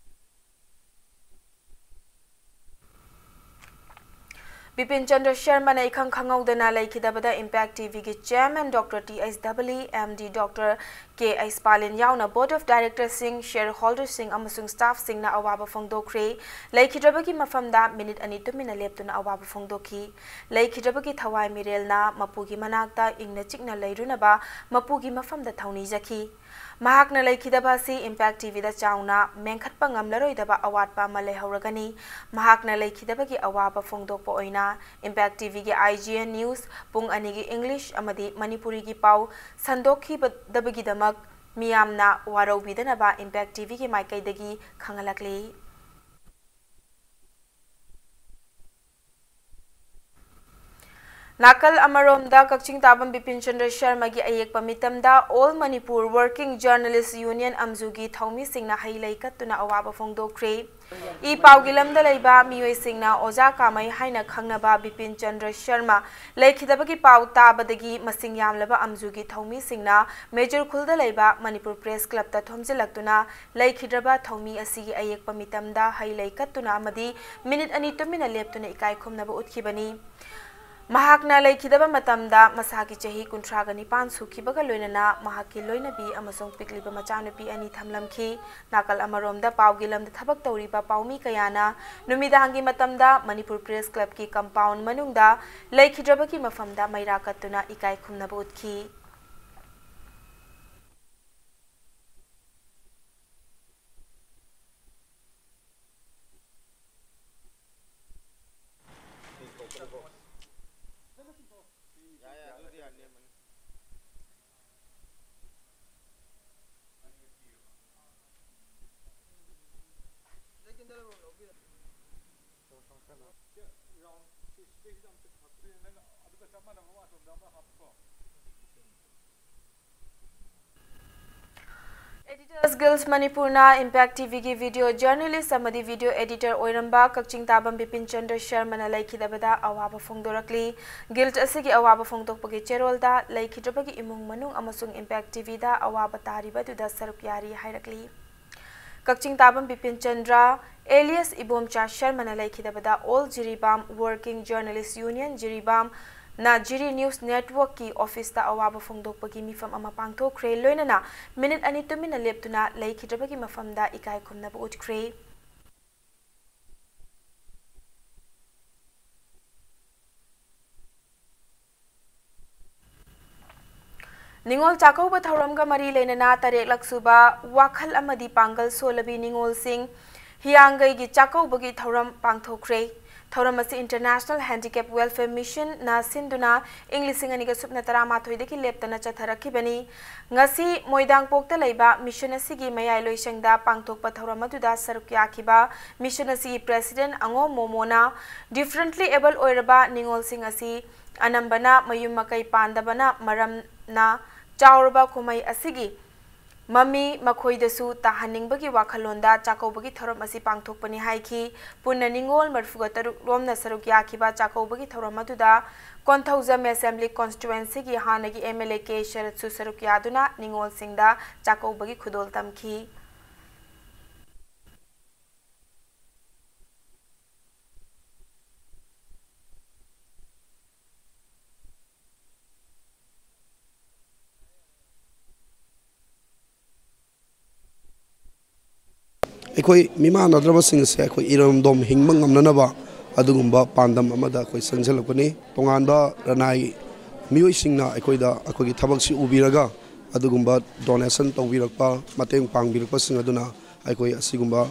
ꯕꯤꯄꯤꯟ ꯆꯟꯗ꯭ꯔ ꯁꯔꯃꯅ ꯏꯈꯪ ꯈꯪꯍꯧꯗꯅ ꯂꯩꯈꯤꯗꯕꯗ Impact ꯇꯤꯚꯤꯒꯤ chairman Doctor T H W, M D Doctor K H Palin ꯌꯥꯎꯅ board of directorꯁꯤꯡ, shareholderꯁꯤꯡ ꯑꯃꯁꯨꯡ staffꯁꯤꯡꯅ ꯑꯋꯥꯕ ꯐꯣꯡꯗꯣꯛꯈ꯭ꯔꯦ꯫ ꯂꯩꯈꯤꯗ꯭ꯔꯕꯒꯤ ꯃꯐꯝꯗ ꯃꯤꯅꯤꯠ ꯑꯅꯤ ꯇꯨꯃꯤꯟꯅ ꯂꯦꯞꯇꯨꯅ ꯑꯋꯥꯕ ꯐꯣꯡꯗꯣꯛꯈꯤ꯫ ꯂꯩꯈꯤꯗ꯭ꯔꯕꯒꯤ ꯊꯋꯥꯏ ꯃꯤꯔꯦꯜꯅ ꯃꯄꯨꯒꯤ ꯃꯅꯥꯛꯇ ꯏꯪꯅ ꯆꯤꯛꯅ ꯂꯩꯔꯨꯅꯕ ꯃꯄꯨꯒꯤ ꯃꯐꯝꯗ ꯊꯧꯅꯤꯖꯈꯤ꯫ ꯃꯍꯥꯛꯅ ꯂꯩꯈꯤꯗꯕ ꯑꯁꯤ Impact ꯇꯤꯚꯤꯗ ꯆꯥꯎꯅ ꯃꯦꯟꯈꯠꯄ ꯉꯝꯂꯔꯣꯏꯗꯕ ꯑꯋꯥꯠꯄ ꯑꯃ ꯂꯩꯍꯧꯔꯒꯅꯤ꯫ ꯃꯍꯥꯛꯅ ꯂꯩꯈꯤꯗꯕꯒꯤ ꯑꯋꯥꯕ ꯐꯣꯡꯗꯣꯛꯄ ꯑꯣꯏꯅ Impact ꯇꯤꯚꯤꯒꯤ ꯑꯥꯏ ꯖꯤ ꯑꯦꯟ News ꯄꯨꯡ ꯑꯅꯤꯒꯤ English ꯑꯃꯗꯤ ꯃꯅꯤꯄꯨꯔꯤꯒꯤ ꯄꯥꯎ ꯁꯟꯗꯣꯛꯈꯤꯗꯕꯒꯤꯗꯃꯛ ꯃꯤꯌꯥꯝꯅ ꯋꯥꯔꯧꯕꯤꯗꯅꯕ Impact ꯇꯤꯚꯤꯒꯤ ꯃꯥꯏꯀꯩꯗꯒꯤ ꯈꯪꯍꯜꯂꯛꯂꯤ꯫ ꯅꯥꯀꯜ ꯑꯃꯔꯣꯝꯗ, ꯀꯛꯆꯤꯡ ꯇꯥꯕꯝ ꯕꯤꯄꯤꯟ ꯆꯟꯗ꯭ꯔ ꯁꯔꯃꯒꯤ ꯑꯌꯦꯛꯄ ꯃꯤꯇꯝꯗ All Manipur Working Journalist Union, ꯑꯝꯖꯨꯒꯤ ꯊꯧꯃꯤꯁꯤꯡꯅ ꯍꯩ ꯂꯩ ꯀꯠꯇꯨꯅ ꯑꯋꯥꯕ ꯐꯣꯡꯗꯣꯛꯈ꯭ꯔꯦ꯫ ꯏ ꯄꯥꯎꯒꯤ ꯂꯝꯗ ꯂꯩꯕ ꯃꯤꯑꯣꯏꯁꯤꯡꯅ ꯑꯣꯖꯥ ꯀꯥꯃꯩ ꯍꯥꯏꯅ ꯈꯪꯅꯕ ꯕꯤꯄꯤꯟ ꯆꯟꯗ꯭ꯔ ꯁꯔꯃ ꯂꯩꯈꯤꯗꯕꯒꯤ ꯄꯥꯎ ꯇꯥꯕꯗꯒꯤ ꯃꯁꯤꯡ ꯌꯥꯝꯂꯕ ꯑꯝꯖꯨꯒꯤ ꯊꯧꯃꯤꯁꯤꯡꯅ ꯃꯦꯖꯨꯔ ꯈꯨꯜꯗ ꯂꯩꯕ ꯃꯅꯤꯄꯨꯔ Press Clubꯇ ꯊꯣꯝꯖꯤꯜꯂꯛꯇꯨꯅ ꯂꯩꯈꯤꯗ꯭ꯔꯕ ꯊꯧꯃꯤ ꯑꯁꯤꯒꯤ ꯑꯌꯦꯛꯄ ꯃꯤꯇꯝꯗ ꯍꯩ ꯂꯩ ꯀꯠꯇꯨꯅ ꯑꯃꯗꯤ ꯃꯤꯅꯤꯠ ꯑꯅꯤ ꯇꯨꯃꯤꯟꯅ ꯂꯦꯞꯇꯨꯅ ꯏꯀꯥꯏ ꯈꯨꯝꯅꯕ ꯎꯠꯈꯤꯕꯅꯤ꯫ ꯃꯍꯥꯛꯅ ꯂꯩꯈꯤꯗꯕ ꯃꯇꯝꯗ ꯃꯁꯥꯒꯤ ꯆꯍꯤ ꯀꯨꯟꯊ꯭ꯔꯥꯒ ꯅꯤꯄꯥꯟ ꯁꯨꯈꯤꯕꯒ ꯂꯣꯏꯅꯅ ꯃꯍꯥꯛꯀꯤ ꯂꯣꯏꯅꯕꯤ ꯑꯃꯁꯨꯡ ꯄꯤꯛꯂꯤꯕ ꯃꯆꯥꯅꯨꯄꯤ ꯑꯅꯤ ꯊꯝꯂꯝꯈꯤ꯫ ꯅꯥꯀꯜ ꯑꯃꯔꯣꯝꯗ, ꯄꯥꯎꯒꯤ ꯂꯝꯗ ꯊꯕꯛ ꯇꯧꯔꯤꯕ ꯄꯥꯎꯃꯤ ꯀꯌꯥꯅ ꯅꯨꯃꯤꯗꯥꯡꯒꯤ ꯃꯇꯝꯗ ꯃꯅꯤꯄꯨꯔ Press Clubꯀꯤ compound ꯃꯅꯨꯡꯗ ꯂꯩꯈꯤꯗ꯭ꯔꯕꯒꯤ ꯃꯐꯝꯗ ꯃꯩꯔꯥ ꯀꯠꯇꯨꯅ ꯏꯀꯥꯏ ꯈꯨꯝꯅꯕ ꯎꯠꯈꯤ꯫ Editors Guild ꯃꯅꯤꯄꯨꯔꯅ Impact ꯇꯤꯚꯤꯒꯤ video journalist ꯑꯃꯗꯤ video editor ꯑꯣꯏꯔꯝꯕ ꯀꯛꯆꯤꯡ ꯇꯥꯕꯝ ꯕꯤꯄꯤꯟ ꯆꯟꯗ꯭ꯔ ꯁꯔꯃꯅ ꯂꯩꯈꯤꯗꯕꯗ ꯑꯋꯥꯕ ꯐꯣꯡꯗꯣꯔꯛꯂꯤ꯫ Guild ꯑꯁꯤꯒꯤ ꯑꯋꯥꯕ ꯐꯣꯡꯗꯣꯛꯄꯒꯤ ꯆꯦꯔꯣꯜꯗ ꯂꯩꯈꯤꯗ꯭ꯔꯕꯒꯤ ꯏꯃꯨꯡ ꯃꯅꯨꯡ ꯑꯃꯁꯨꯡ Impact ꯇꯤꯚꯤꯗ ꯑꯋꯥꯕ ꯇꯥꯔꯤꯕ ꯑꯗꯨꯗ ꯁꯔꯨꯛ ꯌꯥꯔꯤ ꯍꯥꯏꯔꯛꯂꯤ꯫ ꯀꯛꯆꯤꯡ ꯇꯥꯕꯝ Bipin Chandra alias Ibomcha ꯁꯔꯃꯅ ꯂꯩꯈꯤꯗꯕꯗ All Jiribam Working Journalist Union ꯖꯤꯔꯤꯕꯥꯝꯅ ꯖꯤꯔꯤ News Networkꯀꯤ officeꯇ ꯑꯋꯥꯕ ꯐꯣꯡꯗꯣꯛꯄꯒꯤ ꯃꯤꯐꯝ ꯑꯃ ꯄꯥꯡꯊꯣꯛꯈ꯭ꯔꯦ꯫ ꯂꯣꯏꯅꯅ minute ꯑꯅꯤ ꯇꯨꯃꯤꯟꯅ ꯂꯦꯞꯇꯨꯅ ꯂꯩꯈꯤꯗ꯭ꯔꯕꯒꯤ ꯃꯐꯝꯗ ꯏꯀꯥꯏ ꯈꯨꯝꯅꯕ ꯎꯠꯈ꯭ꯔꯦ꯫ ꯅꯤꯉꯣꯜ ꯆꯥꯛꯀꯧꯕ ꯊꯧꯔꯝꯒ ꯃꯔꯤ ꯂꯩꯅꯅ ꯇꯔꯦꯠꯂꯛ ꯁꯨꯕ ꯋꯥꯈꯜ ꯑꯃꯗꯤ ꯄꯥꯡꯒꯜ ꯁꯣꯜꯂꯕꯤ ꯅꯤꯉꯣꯜꯁꯤꯡ ꯍꯤꯌꯥꯡꯒꯩꯒꯤ ꯆꯥꯛꯀꯧꯕꯒꯤ ꯊꯧꯔꯝ ꯄꯥꯡꯊꯣꯛꯈ꯭ꯔꯦ꯫ ꯊꯧꯔꯝ ꯑꯁꯤ International Handicap Welfare Missionꯅ ꯁꯤꯟꯗꯨꯅ ꯏꯪ ꯂꯤꯁꯤꯡ ꯑꯅꯤꯒ ꯁꯨꯞꯅ ꯇꯔꯥꯃꯥꯊꯣꯏꯗꯒꯤ ꯂꯦꯞꯇꯅ ꯆꯠꯊꯔꯛꯈꯤꯕꯅꯤ꯫ ꯉꯁꯤ ꯃꯣꯏꯗꯥꯡꯄꯣꯛꯇ ꯂꯩꯕ mission ꯑꯁꯤꯒꯤ ꯃꯌꯥꯏ ꯂꯣꯏꯁꯪꯗ ꯄꯥꯡꯊꯣꯛꯄ ꯊꯧꯔꯝ ꯑꯗꯨꯗ ꯁꯔꯨꯛ ꯌꯥꯈꯤꯕ mission ꯑꯁꯤꯒꯤ president ꯑꯉꯣꯝ ꯃꯣꯃꯣꯅ differently able ꯑꯣꯏꯔꯕ ꯅꯤꯉꯣꯜꯁꯤꯡ ꯑꯁꯤ ꯑꯅꯝꯕꯅ ꯃꯌꯨꯝ ꯃꯀꯩ ꯄꯥꯟꯗꯕꯅ ꯃꯔꯝꯅ ꯆꯥꯎꯔꯕ ꯀꯨꯝꯍꯩ ꯑꯁꯤꯒꯤ ꯃꯃꯤ ꯃꯈꯣꯏꯗꯁꯨ ꯇꯥꯍꯟꯅꯤꯡꯕꯒꯤ ꯋꯥꯈꯜꯂꯣꯟꯗ ꯆꯥꯛꯀꯧꯕꯒꯤ ꯊꯧꯔꯝ ꯑꯁꯤ ꯄꯥꯡꯊꯣꯛꯄꯅꯤ ꯍꯥꯏꯈꯤ꯫ ꯄꯨꯟꯅ ꯅꯤꯉꯣꯜ ꯃꯔꯤꯐꯨꯒ ꯇꯔꯨꯛ ꯔꯣꯝꯅ ꯁꯔꯨꯛ ꯌꯥꯈꯤꯕ ꯆꯥꯛꯀꯧꯕꯒꯤ ꯊꯧꯔꯝ ꯑꯗꯨꯗ ꯀꯣꯟꯊꯧꯖꯝ assembly constituencyꯒꯤ ꯍꯥꯟꯅꯒꯤ MLA ꯀꯦ ꯁꯔꯠꯁꯨ ꯁꯔꯨꯛ ꯌꯥꯗꯨꯅ ꯅꯤꯉꯣꯜꯁꯤꯡꯗ ꯆꯥꯛꯀꯧꯕꯒꯤ ꯈꯨꯗꯣꯜ ꯇꯝꯈꯤ꯫ ꯑꯩꯈꯣꯏ ꯃꯤꯃꯥꯟꯅꯗ꯭ꯔꯕꯁꯤꯡ ꯑꯁꯦ ꯑꯩꯈꯣꯏ ꯏꯔꯝꯗꯣꯝ ꯍꯤꯡꯕ ꯉꯝꯅꯅꯕ ꯑꯗꯨꯒꯨꯝꯕ ꯄꯥꯟꯗꯝ ꯑꯃꯗ ꯑꯩꯈꯣꯏ ꯆꯪꯁꯤꯜꯂꯛꯄꯅꯤ꯫ ꯇꯣꯉꯥꯟꯕ ꯔꯅꯥꯏ ꯃꯤꯑꯣꯏꯁꯤꯡꯅ ꯑꯩꯈꯣꯏꯗ ꯑꯩꯈꯣꯏꯒꯤ ꯊꯕꯛꯁꯤ ꯎꯕꯤꯔꯒ ꯑꯗꯨꯒꯨꯝꯕ donation ꯇꯧꯕꯤꯔꯛꯄ, ꯃꯇꯦꯡ ꯄꯥꯡꯕꯤꯔꯛꯄꯁꯤꯡ ꯑꯗꯨꯅ ꯑꯩꯈꯣꯏ ꯑꯁꯤꯒꯨꯝꯕ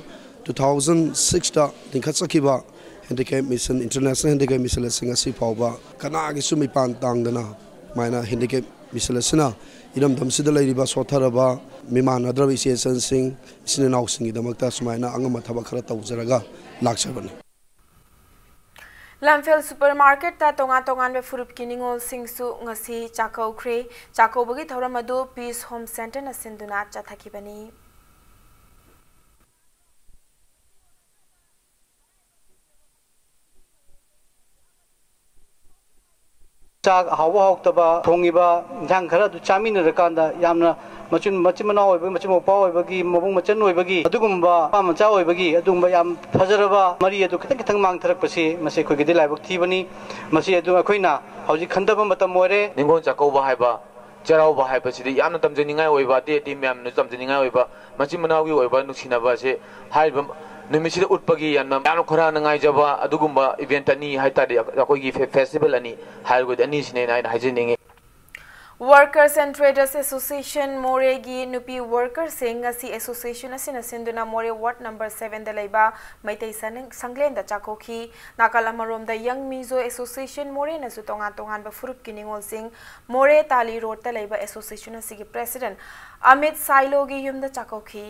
two thousand sixꯇ ꯂꯤꯡꯈꯠꯆꯈꯤꯕ Handicap Mission, International Handicap Mission ꯑꯁꯤ ꯉꯁꯤ ꯐꯥꯎꯕ ꯀꯅꯥꯒꯤꯁꯨ ꯃꯤꯄꯥꯟ ꯇꯥꯡꯗꯅ ꯁꯨꯃꯥꯏꯅ Handicap Mission ꯑꯁꯤꯅ ꯏꯔꯝꯗꯝꯁꯤꯗ ꯂꯩꯔꯤꯕ ꯁꯣꯠꯊꯔꯕ, ꯃꯤꯃꯥꯟꯅꯗ꯭ꯔꯕ ꯏꯆꯦ ꯏꯆꯟꯁꯤꯡ, ꯏꯆꯤꯟ ꯏꯅꯥꯎꯁꯤꯡꯒꯤꯗꯃꯛꯇ ꯁꯨꯃꯥꯏꯅ ꯑꯉꯝꯕ ꯊꯕꯛ ꯈꯔ ꯇꯧꯖꯔꯒ ꯂꯥꯛꯆꯕꯅꯤ꯫ ꯂꯝꯐꯦꯜ ꯁꯨꯄꯔ ꯃꯥꯔꯀꯦꯠꯇ ꯇꯣꯉꯥꯟ ꯇꯣꯉꯥꯟꯕ ꯐꯨꯔꯨꯞꯀꯤ ꯅꯤꯉꯣꯜꯁꯤꯡꯁꯨ ꯉꯁꯤ ꯆꯥꯛꯀꯧꯈ꯭ꯔꯦ꯫ ꯆꯥꯛꯀꯧꯕꯒꯤ ꯊꯧꯔꯝ ꯑꯗꯨ ꯄꯤꯁ ꯍꯣꯝ ꯁꯦꯟꯇꯔꯅ ꯁꯤꯟꯗꯨꯅ ꯆꯠꯊꯈꯤꯕꯅꯤ꯫ ꯆꯥꯛ ꯍꯥꯎꯕ ꯍꯥꯎꯇꯕ, ꯊꯣꯡꯉꯤꯕ ꯏꯟꯁꯥꯡ ꯈꯔ ꯑꯗꯨ ꯆꯥꯃꯤꯟꯅꯔꯀꯥꯟꯗ ꯌꯥꯝꯅ ꯃꯆꯤꯟ, ꯃꯆꯤꯟ ꯃꯅꯥꯎ ꯑꯣꯏꯕꯒꯤ, ꯃꯆꯤꯟ ꯃꯧꯄ꯭ꯋꯥ ꯑꯣꯏꯕꯒꯤ, ꯃꯕꯨꯡ ꯃꯆꯟ ꯑꯣꯏꯕꯒꯤ, ꯑꯗꯨꯒꯨꯝꯕ ꯃꯄꯥ ꯃꯆꯥ ꯑꯣꯏꯕꯒꯤ ꯑꯗꯨꯒꯨꯝꯕ ꯌꯥꯝ ꯐꯖꯔꯕ ꯃꯔꯤ ꯑꯗꯨ ꯈꯤꯇꯪ ꯈꯤꯇꯪ ꯃꯥꯡꯊꯔꯛꯄꯁꯤ ꯃꯁꯤ ꯑꯩꯈꯣꯏꯒꯤꯗꯤ ꯂꯥꯏꯕꯛ ꯊꯤꯕꯅꯤ꯫ ꯃꯁꯤ ꯑꯗꯨ ꯑꯩꯈꯣꯏꯅ ꯍꯧꯖꯤꯛ ꯈꯟꯊꯕ ꯃꯇꯝ ꯑꯣꯏꯔꯦ꯫ ꯅꯤꯉꯣꯜ ꯆꯥꯛꯀꯧꯕ ꯍꯥꯏꯕ, ꯆꯩꯔꯥꯎꯕ ꯍꯥꯏꯕꯁꯤꯗꯤ ꯌꯥꯝꯅ ꯇꯝꯖꯅꯤꯡꯉꯥꯏ ꯑꯣꯏꯕ, ꯑꯇꯩ ꯑꯇꯩ ꯃꯌꯥꯝꯅꯁꯨ ꯇꯝꯖꯅꯤꯡꯉꯥꯏ ꯑꯣꯏꯕ, ꯃꯆꯤꯟ ꯃꯅꯥꯎꯒꯤ ꯑꯣꯏꯕ ꯅꯨꯡꯁꯤꯅꯕ ꯑꯁꯤ ꯍꯥꯏꯔꯤꯕ ꯅꯨꯃꯤꯠꯁꯤꯗ ꯎꯠꯄꯒꯤ ꯌꯥꯝꯅ, ꯌꯥꯝꯅ ꯈꯣꯏꯔꯥꯡꯅ ꯉꯥꯏꯖꯕ ꯑꯗꯨꯒꯨꯝꯕ ꯏꯚꯦꯟꯠ ꯑꯅꯤ ꯍꯥꯏꯇꯥꯔꯗꯤ, ꯑꯩꯈꯣꯏꯒꯤ ꯐꯦ-, ꯐꯦꯁꯇꯤꯚꯦꯜ ꯑꯅꯤ ꯍꯥꯏꯔꯒꯗꯤ ꯑꯅꯤꯁꯤꯅꯦꯅ ꯑꯩꯅ ꯍꯥꯏꯖꯅꯤꯡꯉꯤ꯫ Workers and Traders Association ꯃꯣꯔꯦꯒꯤ ꯅꯨꯄꯤ ꯋꯥꯔꯀꯔꯁꯤꯡ ꯉꯁꯤ ꯑꯦꯁꯣꯁꯤꯌꯦꯁꯟ ꯑꯁꯤꯅ ꯁꯤꯟꯗꯨꯅ ꯃꯣꯔꯦ ꯋꯥꯔꯗ ꯅꯝꯕꯔ ꯁꯚꯦꯟꯗ ꯂꯩꯕ ꯃꯩꯇꯩ ꯁꯅ-, ꯁꯪꯂꯦꯟꯗ ꯆꯥꯛꯀꯧꯈꯤ꯫ ꯅꯥꯀꯜ ꯑꯃꯔꯣꯝꯗ ꯌꯪ ꯃꯤꯖꯣ ꯑꯦꯁꯣꯁꯤꯌꯦꯁꯟ ꯃꯣꯔꯦꯅꯁꯨ ꯇꯣꯉꯥꯟ ꯇꯣꯉꯥꯟꯕ ꯐꯨꯔꯨꯞꯀꯤ ꯅꯤꯉꯣꯜꯁꯤꯡ ꯃꯣꯔꯦ ꯇꯥꯂꯤ ꯔꯣꯗꯇ ꯂꯩꯕ ꯑꯦꯁꯣꯁꯤꯌꯦꯁꯟ ꯑꯁꯤꯒꯤ ꯄ꯭ꯔꯦꯁꯤꯗꯦꯟꯠ ꯑꯃꯤꯠ ꯁꯥꯏꯂꯣꯒꯤ ꯌꯨꯝꯗ ꯆꯥꯛꯀꯧꯈꯤ꯫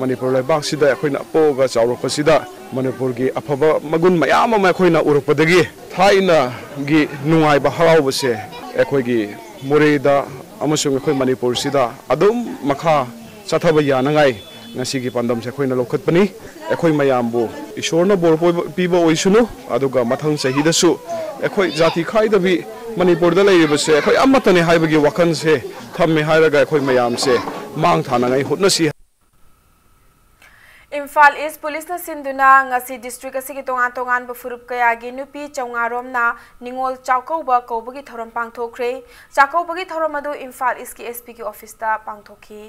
ꯃꯅꯤꯄꯨꯔ ꯂꯩꯕꯥꯛꯁꯤꯗ ꯑꯩꯈꯣꯏꯅ ꯄꯣꯛꯑꯒ ꯆꯥꯎꯔꯛꯄꯁꯤꯗ ꯃꯅꯤꯄꯨꯔꯒꯤ ꯑꯐꯕ ꯃꯒꯨꯟ ꯃꯌꯥꯝ ꯑꯃ ꯑꯩꯈꯣꯏꯅ ꯎꯔꯛꯄꯗꯒꯤ ꯊꯥꯏꯅꯒꯤ ꯅꯨꯡꯉꯥꯏꯕ ꯍꯔꯥꯎꯕꯁꯦ ꯑꯩꯈꯣꯏꯒꯤ ꯃꯣꯔꯦꯗ ꯑꯃꯁꯨꯡ ꯑꯩꯈꯣꯏ ꯃꯅꯤꯄꯨꯔꯁꯤꯗ ꯑꯗꯨꯝ ꯃꯈꯥ ꯆꯠꯊꯕ ꯌꯥꯅꯉꯥꯏ ꯉꯁꯤꯒꯤ ꯄꯥꯟꯗꯝꯁꯦ ꯑꯩꯈꯣꯏꯅ ꯂꯧꯈꯠꯄꯅꯤ꯫ ꯑꯩꯈꯣꯏ ꯃꯌꯥꯝꯕꯨ ꯏꯁꯣꯔꯅ ꯕꯣꯔ ꯄꯣꯏꯕ-, ꯄꯤꯕ ꯑꯣꯏꯁꯅꯨ, ꯑꯗꯨꯒ ꯃꯊꯪ ꯆꯍꯤꯗꯁꯨ ꯑꯩꯈꯣꯏ ꯖꯥꯇꯤ ꯈꯥꯏꯗꯕꯤ ꯃꯅꯤꯄꯨꯔꯗ ꯂꯩꯔꯤꯕꯁꯦ ꯑꯩꯈꯣꯏ ꯑꯃꯠꯇꯅꯤ ꯍꯥꯏꯕꯒꯤ ꯋꯥꯈꯜꯁꯦ ꯊꯝꯃꯦ ꯍꯥꯏꯔꯒ ꯑꯩꯈꯣꯏ ꯃꯌꯥꯝꯁꯦ ꯃꯥꯡ ꯊꯥꯅꯉꯥꯏ ꯍꯣꯠꯅꯁꯤ꯫ ꯏꯝꯐꯥꯜ ꯏꯁ ꯄꯨꯂꯤꯁꯅ ꯁꯤꯟꯗꯨꯅ ꯉꯁꯤ ꯗꯤꯁꯇ꯭ꯔꯤꯛ ꯑꯁꯤꯒꯤ ꯇꯣꯉꯥꯟ ꯇꯣꯉꯥꯟꯕ ꯐꯨꯔꯨꯞ ꯀꯌꯥꯒꯤ ꯅꯨꯄꯤ ꯆꯥꯝꯃꯉꯥ ꯔꯣꯝꯅ ꯅꯤꯉꯣꯜ ꯆꯥꯛꯀꯧꯕ ꯀꯧꯕꯒꯤ ꯊꯧꯔꯝ ꯄꯥꯡꯊꯣꯛꯈ꯭ꯔꯦ꯫ ꯆꯥꯛꯀꯧꯕꯒꯤ ꯊꯧꯔꯝ ꯑꯗꯨ ꯏꯝꯐꯥꯜ ꯏꯁꯀꯤ ꯑꯦꯁ ꯄꯤꯒꯤ ꯑꯣꯐꯤꯁꯇ ꯄꯥꯡꯊꯣꯛꯈꯤ꯫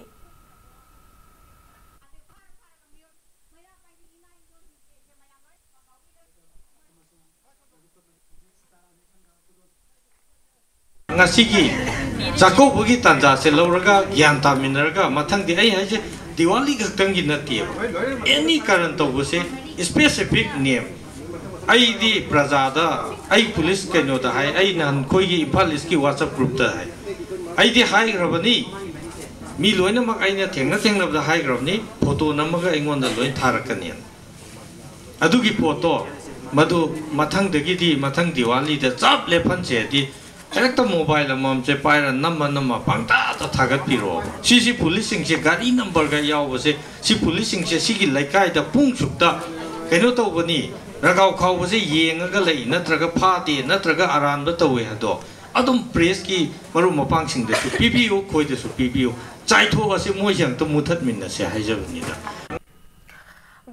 ꯉꯁꯤꯒꯤ ꯆꯥꯛꯀꯧꯕꯒꯤ ꯇꯥꯟꯖꯥꯁꯦ ꯂꯧꯔꯒ ꯒ꯭ꯌꯥꯟ ꯇꯥꯃꯤꯟꯅꯔꯒ ꯃꯊꯪꯗꯤ ꯑꯩ ꯍꯥꯏꯁꯦ ꯗꯤꯋꯥꯂꯤ ꯈꯛꯇꯪꯒꯤ ꯅꯠꯇꯦꯕ, ꯑꯦꯅꯤ ꯀꯔꯟ ꯇꯧꯕꯁꯦ ꯁ꯭ꯄꯦꯁꯤꯐꯤꯛ ꯅꯦꯝ ꯑꯩꯗꯤ ꯄ꯭ꯔꯖꯥꯗ, ꯑꯩ ꯄꯨꯂꯤꯁ ꯀꯩꯅꯣꯗ ꯍꯥꯏ, ꯑꯩ ꯅꯍꯥꯟ ꯑꯩꯈꯣꯏꯒꯤ ꯏꯝꯐꯥꯜ ꯏꯁꯀꯤ ꯋꯥꯆꯞ ꯒ꯭ꯔꯨꯞꯇ ꯍꯥꯏ, ꯑꯩꯗꯤ ꯍꯥꯏꯈ꯭ꯔꯕꯅꯤ, ꯃꯤ ꯂꯣꯏꯅꯃꯛ ꯑꯩꯅ ꯊꯦꯡꯅ ꯊꯦꯡꯅꯕꯗ ꯍꯥꯏꯈ꯭ꯔꯕꯅꯤ, ꯐꯣꯇꯣ ꯅꯝꯃꯒ ꯑꯩꯉꯣꯟꯗ ꯂꯣꯏ ꯊꯥꯔꯛꯀꯅꯤꯅ꯫ ꯑꯗꯨꯒꯤ ꯄꯣꯠꯇꯣ, ꯃꯗꯨ ꯃꯊꯪꯗꯒꯤꯗꯤ, ꯃꯊꯪ ꯗꯤꯋꯥꯂꯤꯗ ꯆꯞ ꯂꯦꯞꯍꯟꯁꯦꯗꯤ, ꯍꯦꯛꯇ ꯃꯣꯕꯥꯏꯜ ꯑꯃꯃꯝꯁꯦ ꯄꯥꯏꯔ ꯅꯝꯃ ꯅꯝꯃ ꯄꯪꯊꯥꯗ ꯊꯥꯒꯠꯄꯤꯔꯛꯑꯣꯕ꯫ ꯁꯤꯁꯤ ꯄꯨꯂꯤꯁꯁꯤꯡꯁꯦ, ꯒꯥꯔꯤ ꯅꯝꯕꯔꯒ ꯌꯥꯎꯕꯁꯦ, ꯁꯤ ꯄꯨꯂꯤꯁꯁꯤꯡꯁꯦ ꯁꯤꯒꯤ ꯂꯩꯀꯥꯏꯗ ꯄꯨꯡ ꯁꯨꯛꯇ ꯀꯩꯅꯣ ꯇꯧꯕꯅꯤ, ꯔꯒꯥꯎ ꯈꯥꯎꯕꯁꯦ ꯌꯦꯡꯉꯒ ꯂꯩ, ꯅꯠꯇ꯭ꯔꯒ ꯐꯥꯗꯦ, ꯅꯠꯇ꯭ꯔꯒ ꯑꯔꯥꯟꯕ ꯇꯧꯋꯦ ꯍꯥꯏꯗꯣ ꯑꯗꯨꯝ ꯄ꯭ꯔꯦꯁꯀꯤ ꯃꯔꯨꯞ ꯃꯄꯥꯡꯁꯤꯡꯗꯁꯨ ꯄꯤꯕꯤꯌꯨ, ꯑꯩꯈꯣꯏꯗꯁꯨ ꯄꯤꯕꯤꯌꯨ, ꯆꯥꯏꯊꯣꯛꯑꯁꯤ, ꯃꯣꯏꯁꯦ ꯑꯝꯇ ꯃꯨꯊꯠꯃꯤꯟꯅꯁꯦ ꯍꯥꯏꯖꯕꯅꯤꯗ꯫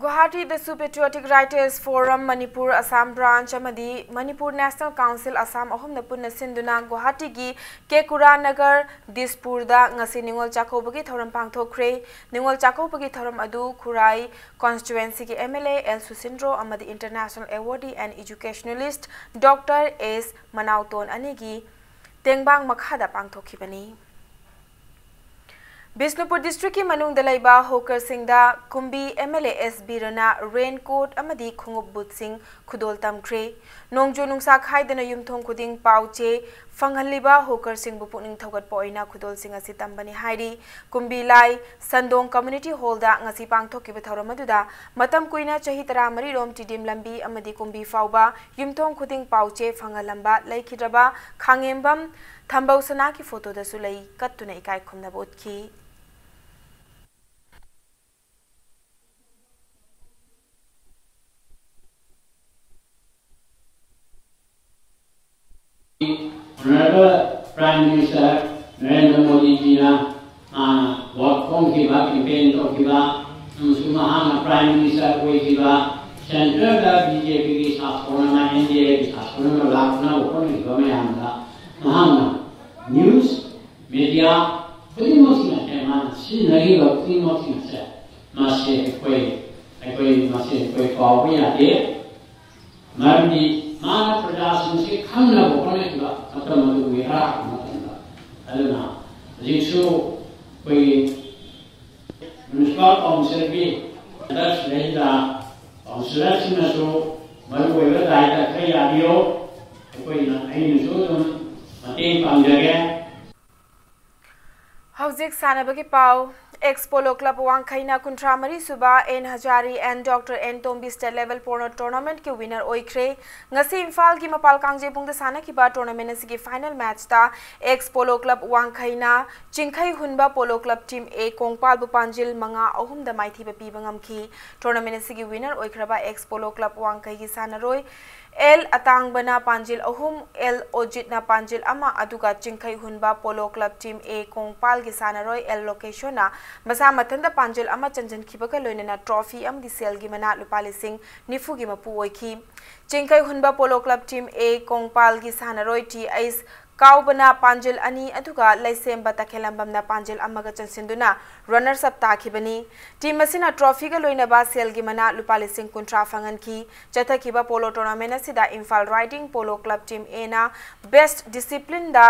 ꯒꯨꯋꯥꯍꯥꯇꯤꯗꯁꯨ Patriotic Writers Forum Manipur Assam Branch ꯑꯃꯗꯤ Manipur National Council Assam ꯑꯍꯨꯝꯅ ꯄꯨꯟꯅ ꯁꯤꯟꯗꯨꯅ ꯒꯨꯋꯥꯍꯥꯇꯤꯒꯤ ꯀꯦꯀꯨꯔꯥ ꯅꯒꯔ ꯗꯤꯁꯄꯨꯔꯗ ꯉꯁꯤ ꯅꯤꯉꯣꯜ ꯆꯥꯛꯀꯧꯕꯒꯤ ꯊꯧꯔꯝ ꯄꯥꯡꯊꯣꯛꯈ꯭ꯔꯦ꯫ ꯅꯤꯉꯣꯜ ꯆꯥꯛꯀꯧꯕꯒꯤ ꯊꯧꯔꯝ ꯑꯗꯨ ꯈꯨꯔꯥꯏ constituencyꯒꯤ M L A L ꯁꯨꯁꯤꯟꯗ꯭ꯔꯣ ꯑꯃꯗꯤ International Awardee and Educationalist Doctor S ꯃꯅꯥꯎꯇꯣꯟ ꯑꯅꯤꯒꯤ ꯇꯦꯡꯕꯥꯡ ꯃꯈꯥꯗ ꯄꯥꯡꯊꯣꯛꯈꯤꯕꯅꯤ꯫ ꯕꯤꯁꯅꯨꯄꯨꯔ districtꯀꯤ ꯃꯅꯨꯡꯗ ꯂꯩꯕ hawkerꯁꯤꯡꯗ ꯀꯨꯝꯕꯤ M L A S ꯕꯤꯔꯅ raincoat ꯑꯃꯗꯤ ꯈꯣꯡꯎꯞ bootꯁꯤꯡ ꯈꯨꯗꯣꯜ ꯇꯝꯈ꯭ꯔꯦ꯫ ꯅꯣꯡꯖꯨ ꯅꯨꯡꯁꯥ ꯈꯥꯏꯗꯅ ꯌꯨꯝꯊꯣꯡ ꯈꯨꯗꯤꯡ ꯄꯥꯎ ꯆꯦ ꯐꯪꯍꯜꯂꯤꯕ hawkerꯁꯤꯡꯕꯨ ꯄꯨꯛꯅꯤꯡ ꯊꯧꯒꯠꯄ ꯑꯣꯏꯅ ꯈꯨꯗꯣꯜꯁꯤꯡ ꯑꯁꯤ ꯇꯝꯕꯅꯤ ꯍꯥꯏꯔꯤ꯫ ꯀꯨꯝꯕꯤ ꯂꯥꯏ ꯁꯟꯗꯣꯡ Community Hallꯗ ꯉꯁꯤ ꯄꯥꯡꯊꯣꯛꯈꯤꯕ ꯊꯧꯔꯝ ꯑꯗꯨꯗ ꯃꯇꯝ ꯀꯨꯏꯅ ꯆꯍꯤ ꯇꯔꯥꯃꯔꯤ ꯔꯣꯝ ꯇꯤꯗꯤꯝ ꯂꯝꯕꯤ ꯑꯃꯗꯤ ꯀꯨꯝꯕꯤ ꯐꯥꯎꯕ ꯌꯨꯝꯊꯣꯡ ꯈꯨꯗꯤꯡ ꯄꯥꯎ ꯆꯦ ꯐꯪꯍꯜꯂꯝꯕ ꯂꯩꯈꯤꯗ꯭ꯔꯕ ꯈꯥꯉꯦꯝꯕꯝ ꯊꯝꯕꯧ ꯁꯅꯥꯒꯤ photoꯗꯁꯨ ꯂꯩ ꯀꯠꯇꯨꯅ ꯏꯀꯥꯏ ꯈꯨꯝꯅꯕ ꯎꯠꯈꯤ꯫ Honorable Prime Minister Narendra Modi ꯖꯤꯅ ꯃꯥꯅ vote ꯈꯣꯝꯈꯤꯕ, campaign ꯇꯧꯈꯤꯕ, ꯑꯃꯁꯨꯡ ꯃꯍꯥꯛꯅ Prime Minister ꯑꯣꯏꯈꯤꯕ, centreꯗ B J Pꯒꯤ ꯁꯥꯁꯣꯟ ꯑꯃ, N D Aꯒꯤ ꯁꯥꯁꯣꯟ ꯑꯃ ꯂꯥꯛꯅꯕ ꯍꯣꯠꯅꯈꯤꯕ ꯃꯌꯥꯝꯗ ꯃꯍꯥꯛꯅ news media ꯈꯨꯗꯤꯡꯃꯛꯁꯤꯡ ꯑꯁꯦ, ꯃꯥꯅ ꯁꯤꯖꯤꯟꯅꯔꯤꯕ ꯈꯨꯗꯤꯡꯃꯛꯁꯤꯡ ꯑꯁꯦ, ꯃꯁꯤ ꯑꯩꯈꯣꯏ, ꯑꯩꯈꯣꯏ, ꯃꯁꯤ ꯑꯩꯈꯣꯏ ꯀꯥꯎꯕ ꯌꯥꯗꯦ꯫ ꯃꯔꯝꯗꯤ ꯃꯥꯅ ꯄ꯭ꯔꯖꯥꯁꯤꯡꯁꯤ ꯈꯪꯅꯕ ꯍꯣꯠꯅꯈꯤꯕ ꯃꯇꯝ ꯑꯗꯨꯒꯤ ꯑꯔꯥꯛꯄ ꯃꯇꯝꯗ꯫ ꯑꯗꯨꯅ ꯍꯧꯖꯤꯛꯁꯨ ꯑꯩꯈꯣꯏꯒꯤ municipal councilꯒꯤ ꯗꯁ ꯂꯩꯔꯤꯕ councillorꯁꯤꯡꯅꯁꯨ ꯃꯔꯨꯑꯣꯏꯕ ꯗꯥꯏꯇ ꯈꯔ ꯌꯥꯕꯤꯌꯨ꯫ ꯑꯩꯈꯣꯏꯅ, ꯑꯩꯅꯁꯨ ꯑꯗꯨꯝ ꯃꯇꯦꯡ ꯄꯥꯡꯖꯒꯦ꯫ ꯍꯧꯖꯤꯛ ꯁꯥꯟꯅꯕꯒꯤ ꯄꯥꯎ꯫ ꯑꯦꯛꯁ ꯄꯣꯂꯣ ꯀ꯭ꯂꯕ ꯋꯥꯡꯈꯩꯅ ꯀꯨꯟꯊ꯭ꯔꯥ ꯃꯔꯤ ꯁꯨꯕ N Hazari N doctor N Tombi state level polo ꯇꯣꯔꯅꯥꯃꯦꯟꯠꯀꯤ ꯋꯤꯅꯔ ꯑꯣꯏꯈ꯭ꯔꯦ꯫ ꯉꯁꯤ ꯏꯝꯐꯥꯜꯒꯤ ꯃꯄꯥꯜ ꯀꯥꯡꯖꯩꯕꯨꯡꯗ ꯁꯥꯟꯅꯈꯤꯕ ꯇꯣꯔꯅꯥꯃꯦꯟꯠ ꯑꯁꯤꯒꯤ ꯐꯥꯏꯅꯦꯜ ꯃꯦꯆꯇ ꯑꯦꯛꯁ ꯄꯣꯂꯣ ꯀ꯭ꯂꯕ ꯋꯥꯡꯈꯩꯅ ꯆꯤꯡꯈꯩ ꯍꯨꯟꯕ ꯄꯣꯂꯣ ꯀ꯭ꯂꯕ ꯇꯤꯝ ꯑꯦ ꯀꯣꯡꯄꯥꯜꯕꯨ ꯄꯥꯟꯖꯤꯜ ꯃꯉꯥ ꯑꯍꯨꯝꯗ ꯃꯥꯏꯊꯤꯕ ꯄꯤꯕ ꯉꯝꯈꯤ꯫ ꯇꯣꯔꯅꯥꯃꯦꯟꯠ ꯑꯁꯤꯒꯤ ꯋꯤꯅꯔ ꯑꯣꯏꯈ꯭ꯔꯕ ꯑꯦꯛꯁ ꯄꯣꯂꯣ ꯀ꯭ꯂꯕ ꯋꯥꯡꯈꯩꯒꯤ ꯁꯥꯟꯅꯔꯣꯏ ꯑꯦꯜ ꯑꯇꯥꯡꯕꯅ ꯄꯥꯟꯖꯤꯜ ꯑꯍꯨꯝ, ꯑꯦꯜ ꯑꯣꯖꯤꯠꯅ ꯄꯥꯟꯖꯤꯜ ꯑꯃ, ꯑꯗꯨꯒ ꯆꯤꯡꯈꯩ ꯍꯨꯟꯕ ꯄꯣꯂꯣ ꯀ꯭ꯂꯕ ꯇꯤꯝ ꯑꯦ ꯀꯣꯡꯄꯥꯜꯒꯤ ꯁꯥꯟꯅꯔꯣꯏ ꯑꯦꯜ ꯂꯣꯀꯦꯁꯣꯟꯅ ꯃꯁꯥ ꯃꯊꯟꯇ ꯄꯥꯟꯖꯤꯜ ꯑꯃ ꯆꯟꯁꯤꯟꯈꯤꯕꯒ ꯂꯣꯏꯅꯅ ꯇ꯭ꯔꯣꯐꯤ ꯑꯃꯗꯤ ꯁꯦꯜꯒꯤ ꯃꯅꯥ ꯂꯨꯄꯥ ꯂꯤꯁꯤꯡ ꯅꯤꯐꯨꯒꯤ ꯃꯄꯨ ꯑꯣꯏꯈꯤ꯫ ꯆꯤꯡꯈꯩ ꯍꯨꯟꯕ ꯄꯣꯂꯣ ꯀ꯭ꯂꯕ ꯇꯤꯝ ꯑꯦ ꯀꯣꯡꯄꯥꯜꯒꯤ ꯁꯥꯟꯅꯔꯣꯏ ꯇꯤ ꯑꯩꯆ ꯀꯥꯎꯕꯅ ꯄꯥꯟꯖꯤꯜ ꯑꯅꯤ ꯑꯗꯨꯒ ꯂꯩꯁꯦꯝꯕ ꯇꯈꯦꯂꯝꯕꯝꯅ ꯄꯥꯟꯖꯤꯜ ꯑꯃꯒ ꯆꯟꯁꯤꯟꯗꯨꯅ ꯔꯅꯔꯁ ꯑꯞ ꯇꯥꯈꯤꯕꯅꯤ꯫ ꯇꯤꯝ ꯑꯁꯤꯅ ꯇ꯭ꯔꯣꯐꯤꯒ ꯂꯣꯏꯅꯕ ꯁꯦꯜꯒꯤ ꯃꯅꯥ ꯂꯨꯄꯥ ꯂꯤꯁꯤꯡ ꯀꯨꯟꯊ꯭ꯔꯥ ꯐꯪꯍꯟꯈꯤ꯫ ꯆꯠꯊꯈꯤꯕ ꯄꯣꯂꯣ ꯇꯣꯔꯅꯥꯃꯦꯟꯠ ꯑꯁꯤꯗ Imphal riding polo club team ꯑꯦꯅ ꯕꯦꯁ꯭ꯠ ꯗꯤꯁꯤꯄ꯭ꯂꯤꯟꯗ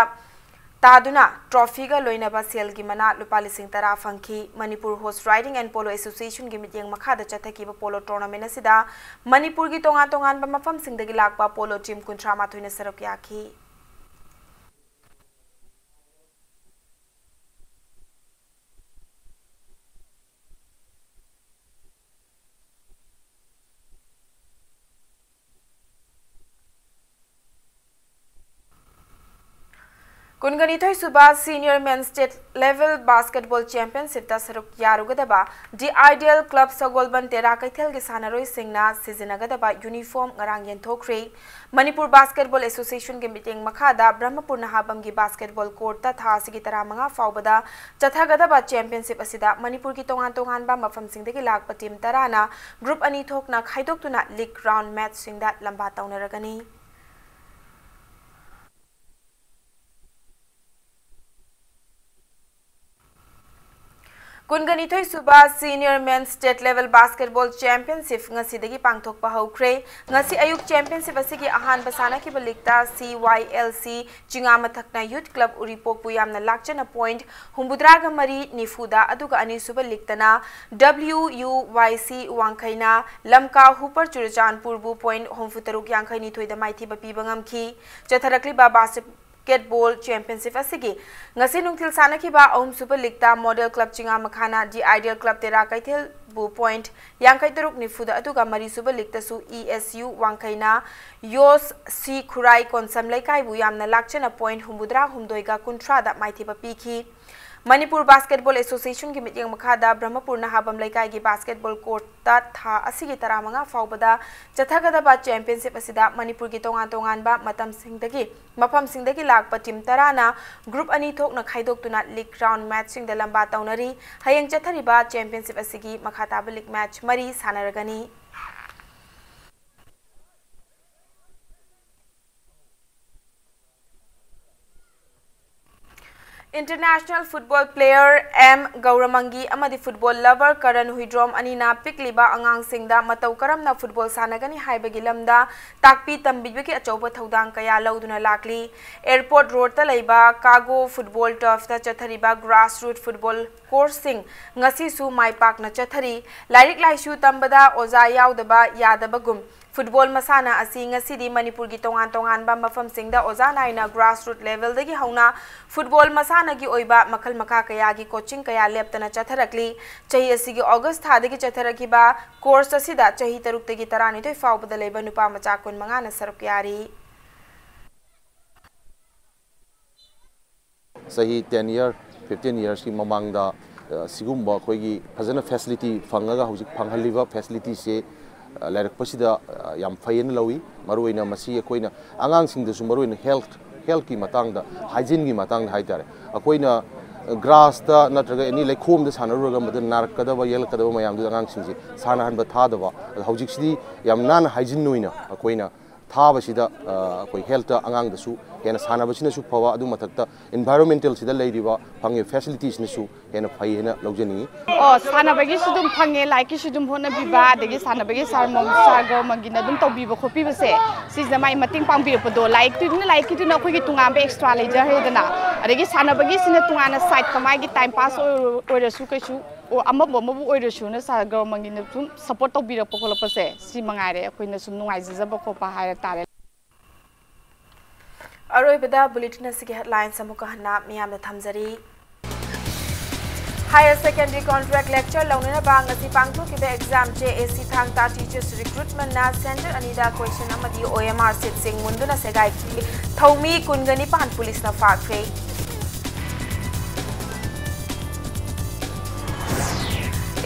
ꯇꯥꯗꯨꯅ ꯇ꯭ꯔꯣꯐꯤꯒ ꯂꯣꯏꯅꯕ ꯁꯦꯜꯒꯤ ꯃꯅꯥ ꯂꯨꯄꯥ ꯂꯤꯁꯤꯡ ꯇꯔꯥ ꯐꯪꯈꯤ꯫ Manipur horse riding and polo ꯑꯦꯁꯣꯁꯤꯌꯦꯁꯟꯒꯤ ꯃꯤꯠꯌꯦꯡ ꯃꯈꯥꯗ ꯆꯠꯊꯈꯤꯕ ꯄꯣꯂꯣ ꯇꯣꯔꯅꯥꯃꯦꯟꯠ ꯑꯁꯤꯗ ꯃꯅꯤꯄꯨꯔꯒꯤ ꯇꯣꯉꯥꯟ ꯇꯣꯉꯥꯟꯕ ꯃꯐꯝꯁꯤꯡꯗꯒꯤ ꯂꯥꯛꯄ ꯄꯣꯂꯣ ꯇꯤꯝ ꯀꯨꯟꯊ꯭ꯔꯥ ꯃꯥꯊꯣꯏꯅ ꯁꯔꯨꯛ ꯌꯥꯈꯤ꯫ ꯀꯨꯟꯒꯅꯤꯊꯣꯏ ꯁꯨꯕ ꯁꯤꯅꯤꯌꯔ ꯃꯦꯟ ꯁ꯭ꯇꯦꯠ ꯂꯦꯚꯦꯜ ꯕꯥꯁꯀꯦꯠꯕꯣꯜ ꯆꯦꯝꯄꯤꯌꯟꯁꯤꯞꯇ ꯁꯔꯨꯛ ꯌꯥꯔꯨꯒꯗꯕ ꯗꯤ ꯑꯥꯏꯗꯤꯌꯦꯜ ꯀ꯭ꯂꯕ ꯁꯒꯣꯜꯕꯟ ꯇꯦꯔꯥ ꯀꯩꯊꯦꯜꯒꯤ ꯁꯥꯟꯅꯔꯣꯏꯁꯤꯡꯅ ꯁꯤꯖꯤꯟꯅꯒꯗꯕ ꯌꯨꯅꯤꯐꯣꯔꯝ ꯉꯔꯥꯡ ꯌꯦꯟꯊꯣꯛꯈ꯭ꯔꯦ꯫ ꯃꯅꯤꯄꯨꯔ ꯕꯥꯁꯀꯦꯠꯕꯣꯜ ꯑꯦꯁꯣꯁꯤꯌꯦꯁꯟꯒꯤ ꯃꯤꯠꯌꯦꯡ ꯃꯈꯥꯗ ꯕ꯭ꯔꯍꯃꯄꯨꯔ ꯅꯍꯥꯕꯝꯒꯤ ꯕꯥꯁꯀꯦꯠꯕꯣꯜ ꯀꯣꯔꯠꯇ ꯊꯥ ꯑꯁꯤꯒꯤ ꯇꯔꯥꯃꯉꯥ ꯐꯥꯎꯕꯗ ꯆꯠꯊꯒꯗꯕ ꯆꯦꯝꯄꯤꯌꯟꯁꯤꯞ ꯑꯁꯤꯗ ꯃꯅꯤꯄꯨꯔꯒꯤ ꯇꯣꯉꯥꯟ ꯇꯣꯉꯥꯟꯕ ꯃꯐꯝꯁꯤꯡꯗꯒꯤ ꯂꯥꯛꯄ ꯇꯤꯝ ꯇꯔꯥꯅ ꯒ꯭ꯔꯨꯞ ꯑꯅꯤ ꯊꯣꯛꯅ ꯈꯥꯏꯗꯣꯛꯇꯨꯅ ꯂꯤꯒ ꯔꯥꯎꯟ ꯃꯦꯆꯁꯤꯡꯗ ꯂꯝꯕꯥ ꯇꯧꯅꯔꯒꯅꯤ꯫ ꯀꯨꯟꯒꯅꯤꯊꯣꯏ ꯁꯨꯕ Senior Men's State Level Basketball Championship ꯉꯁꯤꯗꯒꯤ ꯄꯥꯡꯊꯣꯛꯄ ꯍꯧꯈ꯭ꯔꯦ꯫ ꯉꯁꯤ ꯑꯌꯨꯛ championship ꯑꯁꯤꯒꯤ ꯑꯍꯥꯟꯕ ꯁꯥꯟꯅꯈꯤꯕ leagueꯇ C Y L C ꯆꯤꯉꯥꯃꯊꯛꯅ Youth Club ꯎꯔꯤꯄꯣꯛꯄꯨ ꯌꯥꯝꯅ ꯂꯥꯛꯆꯅ point ꯍꯨꯝꯐꯨꯇꯔꯥꯒ ꯃꯔꯤ ꯅꯤꯐꯨꯗ, ꯑꯗꯨꯒ ꯑꯅꯤꯁꯨꯕ leagueꯇꯅ W U Y C ꯋꯥꯡꯈꯩꯅ ꯂꯝꯀꯥ ꯍꯨꯄꯔ ꯆꯨꯔꯆꯥꯟꯄꯨꯔꯕꯨ point ꯍꯨꯝꯐꯨꯇꯔꯨꯛ ꯌꯥꯡꯈꯩꯅꯤꯊꯣꯏꯗ ꯃꯥꯏꯊꯤꯕ ꯄꯤꯕ ꯉꯝꯈꯤ꯫ ꯆꯠꯊꯔꯛꯂꯤꯕ basketball championship ꯑꯁꯤꯒꯤ ꯉꯁꯤ ꯅꯨꯡꯊꯤꯜ ꯁꯥꯟꯅꯈꯤꯕ ꯑꯍꯨꯝꯁꯨꯕ leagueꯇ Model Club ꯆꯤꯉꯥꯃꯈꯥꯅ The Ideal Club Tera ꯀꯩꯊꯦꯜꯕꯨ point ꯌꯥꯡꯈꯩꯇꯔꯨꯛ ꯅꯤꯐꯨꯗ, ꯑꯗꯨꯒ ꯃꯔꯤꯁꯨꯕ leagueꯇꯁꯨ E S U ꯋꯥꯡꯈꯩꯅ ꯌꯣꯁ ꯁꯤ ꯈꯨꯔꯥꯏ ꯀꯣꯟꯁꯝ ꯂꯩꯀꯥꯏꯕꯨ ꯌꯥꯝꯅ ꯂꯥꯛꯆꯅ point ꯍꯨꯝꯐꯨꯇꯔꯥꯍꯨꯝꯗꯣꯏꯒ ꯀꯨꯟꯊ꯭ꯔꯥꯗ ꯃꯥꯏꯊꯤꯕ ꯄꯤꯈꯤ꯫ ꯃꯅꯤꯄꯨꯔ Basketball Associationꯒꯤ ꯃꯤꯠꯌꯦꯡ ꯃꯈꯥꯗ ꯕ꯭ꯔꯍꯃꯄꯨꯔ ꯅꯍꯥꯕꯝ ꯂꯩꯀꯥꯏꯒꯤ basketball courtꯇ ꯊꯥ ꯑꯁꯤꯒꯤ ꯇꯔꯥꯃꯉꯥ ꯐꯥꯎꯕꯗ ꯆꯠꯊꯒꯗꯕ championship ꯑꯁꯤꯗ ꯃꯅꯤꯄꯨꯔꯒꯤ ꯇꯣꯉꯥꯟ ꯇꯣꯉꯥꯟꯕ ꯃꯇꯝꯁꯤꯡꯗꯒꯤ, ꯃꯐꯝꯁꯤꯡꯗꯒꯤ ꯂꯥꯛꯄ team ꯇꯔꯥꯅ group ꯑꯅꯤ ꯊꯣꯛꯅ ꯈꯥꯏꯗꯣꯛꯇꯨꯅ league round matchꯁꯤꯡꯗ ꯂꯝꯕꯥ ꯇꯧꯅꯔꯤ꯫ ꯍꯌꯦꯡ ꯆꯠꯊꯔꯤꯕ championship ꯑꯁꯤꯒꯤ ꯃꯈꯥ ꯇꯥꯕ league match ꯃꯔꯤ ꯁꯥꯟꯅꯔꯒꯅꯤ꯫ International football player M ꯒꯧꯔꯃꯪꯒꯤ ꯑꯃꯗꯤ football lover ꯀꯔꯟ ꯍꯨꯏꯗ꯭ꯔꯣꯝ ꯑꯅꯤꯅ ꯄꯤꯛꯂꯤꯕ ꯑꯉꯥꯡꯁꯤꯡꯗ ꯃꯇꯧ ꯀꯔꯝꯅ football ꯁꯥꯟꯅꯒꯅꯤ ꯍꯥꯏꯕꯒꯤ ꯂꯝꯗ ꯇꯥꯛꯄꯤ ꯇꯝꯕꯤꯕꯒꯤ ꯑꯆꯧꯕ ꯊꯧꯗꯥꯡ ꯀꯌꯥ ꯂꯧꯗꯨꯅ ꯂꯥꯛꯂꯤ꯫ Airport Roadꯇ ꯂꯩꯕ Kago football turfꯇ ꯆꯠꯊꯔꯤꯕ grassroot football courseꯁꯤꯡ ꯉꯁꯤꯁꯨ ꯃꯥꯏ ꯄꯥꯛꯅ ꯆꯠꯊꯔꯤ꯫ ꯂꯥꯏꯔꯤꯛ ꯂꯥꯏꯁꯨ ꯇꯝꯕꯗ ꯑꯣꯖꯥ ꯌꯥꯎꯗꯕ ꯌꯥꯗꯕꯒꯨꯝ, football ꯃꯁꯥꯟꯅ ꯑꯁꯤ ꯉꯁꯤꯗꯤ ꯃꯅꯤꯄꯨꯔꯒꯤ ꯇꯣꯉꯥꯟ ꯇꯣꯉꯥꯟꯕ ꯃꯐꯝꯁꯤꯡꯗ ꯑꯣꯖꯥ ꯅꯥꯏꯅ grassroot levelꯗꯒꯤ ꯍꯧꯅ football ꯃꯁꯥꯟꯅꯒꯤ ꯑꯣꯏꯕ ꯃꯈꯜ ꯃꯈꯥ ꯀꯌꯥꯒꯤ coaching ꯀꯌꯥ ꯂꯦꯞꯇꯅ ꯆꯠꯊꯔꯛꯂꯤ꯫ ꯆꯍꯤ ꯑꯁꯤꯒꯤ August ꯊꯥꯗꯒꯤ ꯆꯠꯊꯔꯛꯈꯤꯕ course ꯑꯁꯤꯗ ꯆꯍꯤ ꯇꯔꯨꯛꯇꯒꯤ ꯇꯔꯥꯅꯤꯊꯣꯏ ꯐꯥꯎꯕꯗ ꯂꯩꯕ ꯅꯨꯄꯥ ꯃꯆꯥ ꯀꯨꯟꯃꯉꯥꯅ ꯁꯔꯨꯛ ꯌꯥꯔꯤ꯫ ꯆꯍꯤ ten year, fifteen yearsꯀꯤ ꯃꯃꯥꯡꯗ, ꯑ, ꯁꯤꯒꯨꯝꯕ ꯑꯩꯈꯣꯏꯒꯤ ꯐꯖꯅ facility ꯐꯪꯉꯒ ꯍꯧꯖꯤꯛ ꯐꯪꯍꯜꯂꯤꯕ facilityꯁꯦ, ꯑ, ꯂꯩꯔꯛꯄꯁꯤꯗ, ꯑ, ꯌꯥꯝ ꯐꯩꯌꯦꯅ ꯂꯧꯏ꯫ ꯃꯔꯨꯑꯣꯏꯅ ꯃꯁꯤ ꯑꯩꯈꯣꯏꯅ ꯑꯉꯥꯡꯁꯤꯡꯗꯁꯨ ꯃꯔꯨꯑꯣꯏꯅ health, healthꯀꯤ ꯃꯇꯥꯡꯗ, hygieneꯒꯤ ꯃꯇꯥꯡꯗ ꯍꯥꯏꯇꯥꯔꯦ꯫ ꯑꯩꯈꯣꯏꯅ grassꯇ ꯅꯠꯇ꯭ꯔꯒ any ꯂꯩꯈꯣꯝꯗ ꯁꯥꯟꯅꯔꯨꯔꯒ ꯃꯗꯨ ꯅꯥꯔꯛꯀꯗꯕ, ꯌꯦꯛꯂꯛꯀꯗꯕ ꯃꯌꯥꯝꯗꯨ ꯑꯉꯥꯡꯁꯤꯡꯁꯦ ꯁꯥꯟꯅꯍꯟꯕ ꯊꯥꯗꯕ꯫ ꯑꯗꯣ ꯍꯧꯖꯤꯛꯁꯤꯗꯤ ꯌꯥꯝ ꯅꯥꯟꯅ hygiene ꯑꯣꯏꯅ ꯑꯩꯈꯣꯏꯅ ꯊꯥꯕꯁꯤꯗ, ꯑ, ꯑꯩꯈꯣꯏ healthꯇ ꯑꯉꯥꯡꯗꯁꯨ ꯍꯦꯟꯅ ꯁꯥꯟꯅꯕꯁꯤꯅꯁꯨ ꯐꯕ, ꯑꯗꯨ ꯃꯊꯛꯇ environmentalꯁꯤꯗ ꯂꯩꯔꯤꯕ ꯐꯪꯉꯤꯕ facilitiesꯅꯁꯨ ꯍꯦꯟꯅ ꯐꯩ ꯍꯥꯏꯅ ꯂꯧꯖꯅꯤꯡꯏ꯫ ꯑꯣ, ꯁꯥꯟꯅꯕꯒꯤꯁꯨ ꯑꯗꯨꯝ ꯐꯪꯉꯦ, ꯂꯥꯏꯔꯤꯛꯀꯤꯁꯨ ꯑꯗꯨꯝ ꯍꯣꯠꯅꯕꯤꯕ, ꯑꯗꯒꯤ ꯁꯥꯟꯅꯕꯒꯤ ꯁꯥꯔ ꯃꯣꯝ ꯁꯥꯔ ꯒꯧꯔꯃꯒꯤꯅ ꯑꯗꯨꯝ ꯇꯧꯕꯤꯕ ꯈꯣꯠꯄꯤꯕꯁꯦ, ꯁꯤꯁꯤꯅ ꯃꯥꯏ ꯃꯇꯦꯡ ꯄꯥꯡꯕꯤꯔꯛꯄꯗꯣ, ꯂꯥꯏꯔꯤꯛꯇꯨꯅ ꯂꯥꯏꯔꯤꯛꯀꯤꯗꯨꯅ ꯑꯩꯈꯣꯏꯒꯤ ꯇꯣꯉꯥꯟꯕ extra ꯂꯩꯖꯈ꯭ꯔꯦꯗꯅ, ꯑꯗꯒꯤ ꯁꯥꯟꯅꯕꯒꯤꯁꯤꯅ ꯇꯣꯉꯥꯟꯅ side ꯀꯃꯥꯏꯒꯤ time pass ꯑꯣꯏꯔꯁꯨ ꯀꯩꯁꯨ ꯑꯣ, ꯑꯃꯕꯨ ꯑꯃꯕꯨ ꯑꯣꯏꯔꯁꯨꯅ ꯁꯥꯔ ꯒꯧꯔꯃꯒꯤꯅ ꯁꯨꯝ support ꯇꯧꯕꯤꯔꯛꯄ ꯈꯣꯠꯂꯛꯄꯁꯦ, ꯁꯤ ꯃꯉꯥꯏꯔꯦ ꯑꯩꯈꯣꯏꯅ ꯁꯨꯝ ꯅꯨꯡꯉꯥꯏꯖꯖꯕ ꯈꯣꯠꯄ ꯍꯥꯏꯔ ꯇꯥꯔꯦ꯫ ꯑꯔꯣꯏꯕꯗ bulletin ꯑꯁꯤꯒꯤ headlines ꯑꯃꯨꯛꯀ ꯍꯟꯅ ꯃꯤꯌꯥꯝꯗ ꯊꯝꯖꯔꯤ꯫ Higher Secondary Contract Lecture ꯂꯧꯅꯅꯕ ꯉꯁꯤ ꯄꯥꯡꯊꯣꯛꯈꯤꯕ exam JAC ꯊꯥꯡ ꯇꯥ Teachers Recruitmentꯅ centre ꯑꯅꯤꯗ question ꯑꯃꯗꯤ OMR sheetꯁꯤꯡ ꯃꯨꯟꯗꯨꯅ ꯁꯦꯒꯥꯏꯈꯤ꯫ ꯊꯧꯃꯤ ꯀꯨꯟꯒ ꯅꯤꯄꯥꯟ policeꯅ ꯐꯥꯈ꯭ꯔꯦ꯫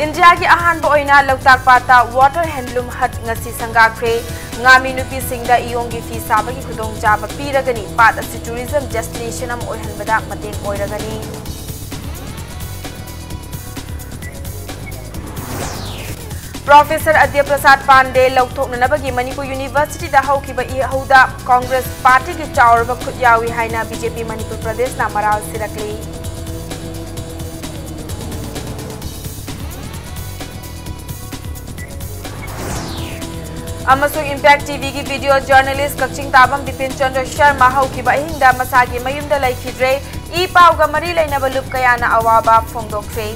ꯏꯟꯗꯤꯌꯥꯒꯤ ꯑꯍꯥꯟꯕ ꯑꯣꯏꯅ ꯂꯣꯛꯇꯥꯛ ꯄꯥꯠꯇ water handloom hut ꯉꯁꯤ ꯁꯪꯒꯥꯈ꯭ꯔꯦ꯫ ꯉꯥꯃꯤ ꯅꯨꯄꯤꯁꯤꯡꯗ ꯏꯌꯣꯡꯒꯤ ꯐꯤ ꯁꯥꯕꯒꯤ ꯈꯨꯗꯣꯡꯆꯥꯕ ꯄꯤꯔꯒꯅꯤ꯫ ꯄꯥꯠ ꯑꯁꯤ tourism destination ꯑꯃ ꯑꯣꯏꯍꯟꯕꯗ ꯃꯇꯦꯡ ꯑꯣꯏꯔꯒꯅꯤ꯫ Professor ꯑꯗ꯭ꯌ ꯄ꯭ꯔꯁꯥꯗ ꯄꯥꯟꯗꯦ ꯂꯧꯊꯣꯛꯅꯅꯕꯒꯤ ꯃꯅꯤꯄꯨꯔ Universityꯗ ꯍꯧꯈꯤꯕ ꯏꯍꯧꯗ Congress partyꯒꯤ ꯆꯥꯎꯔꯕ ꯈꯨꯠ ꯌꯥꯎꯏ ꯍꯥꯏꯅ BJP ꯃꯅꯤꯄꯨꯔ ꯄ꯭ꯔꯗꯦꯁꯅ ꯃꯔꯥꯜ ꯁꯤꯔꯛꯂꯤ꯫ ꯑꯃꯁꯨꯡ Impact TVꯒꯤ video journalist ꯀꯛꯆꯤꯡ ꯇꯥꯕꯝ ꯕꯤꯄꯤꯟ ꯆꯟꯗ꯭ꯔ ꯁꯔꯃ ꯍꯧꯈꯤꯕ ꯑꯍꯤꯡꯗ ꯃꯁꯥꯒꯤ ꯃꯌꯨꯝꯗ ꯂꯩꯈꯤꯗ꯭ꯔꯦ꯫ ꯏ ꯄꯥꯎꯒ ꯃꯔꯤ ꯂꯩꯅꯕ ꯂꯨꯞ ꯀꯌꯥꯅ ꯑꯋꯥꯕ ꯐꯣꯡꯗꯣꯛꯈ꯭ꯔꯦ꯫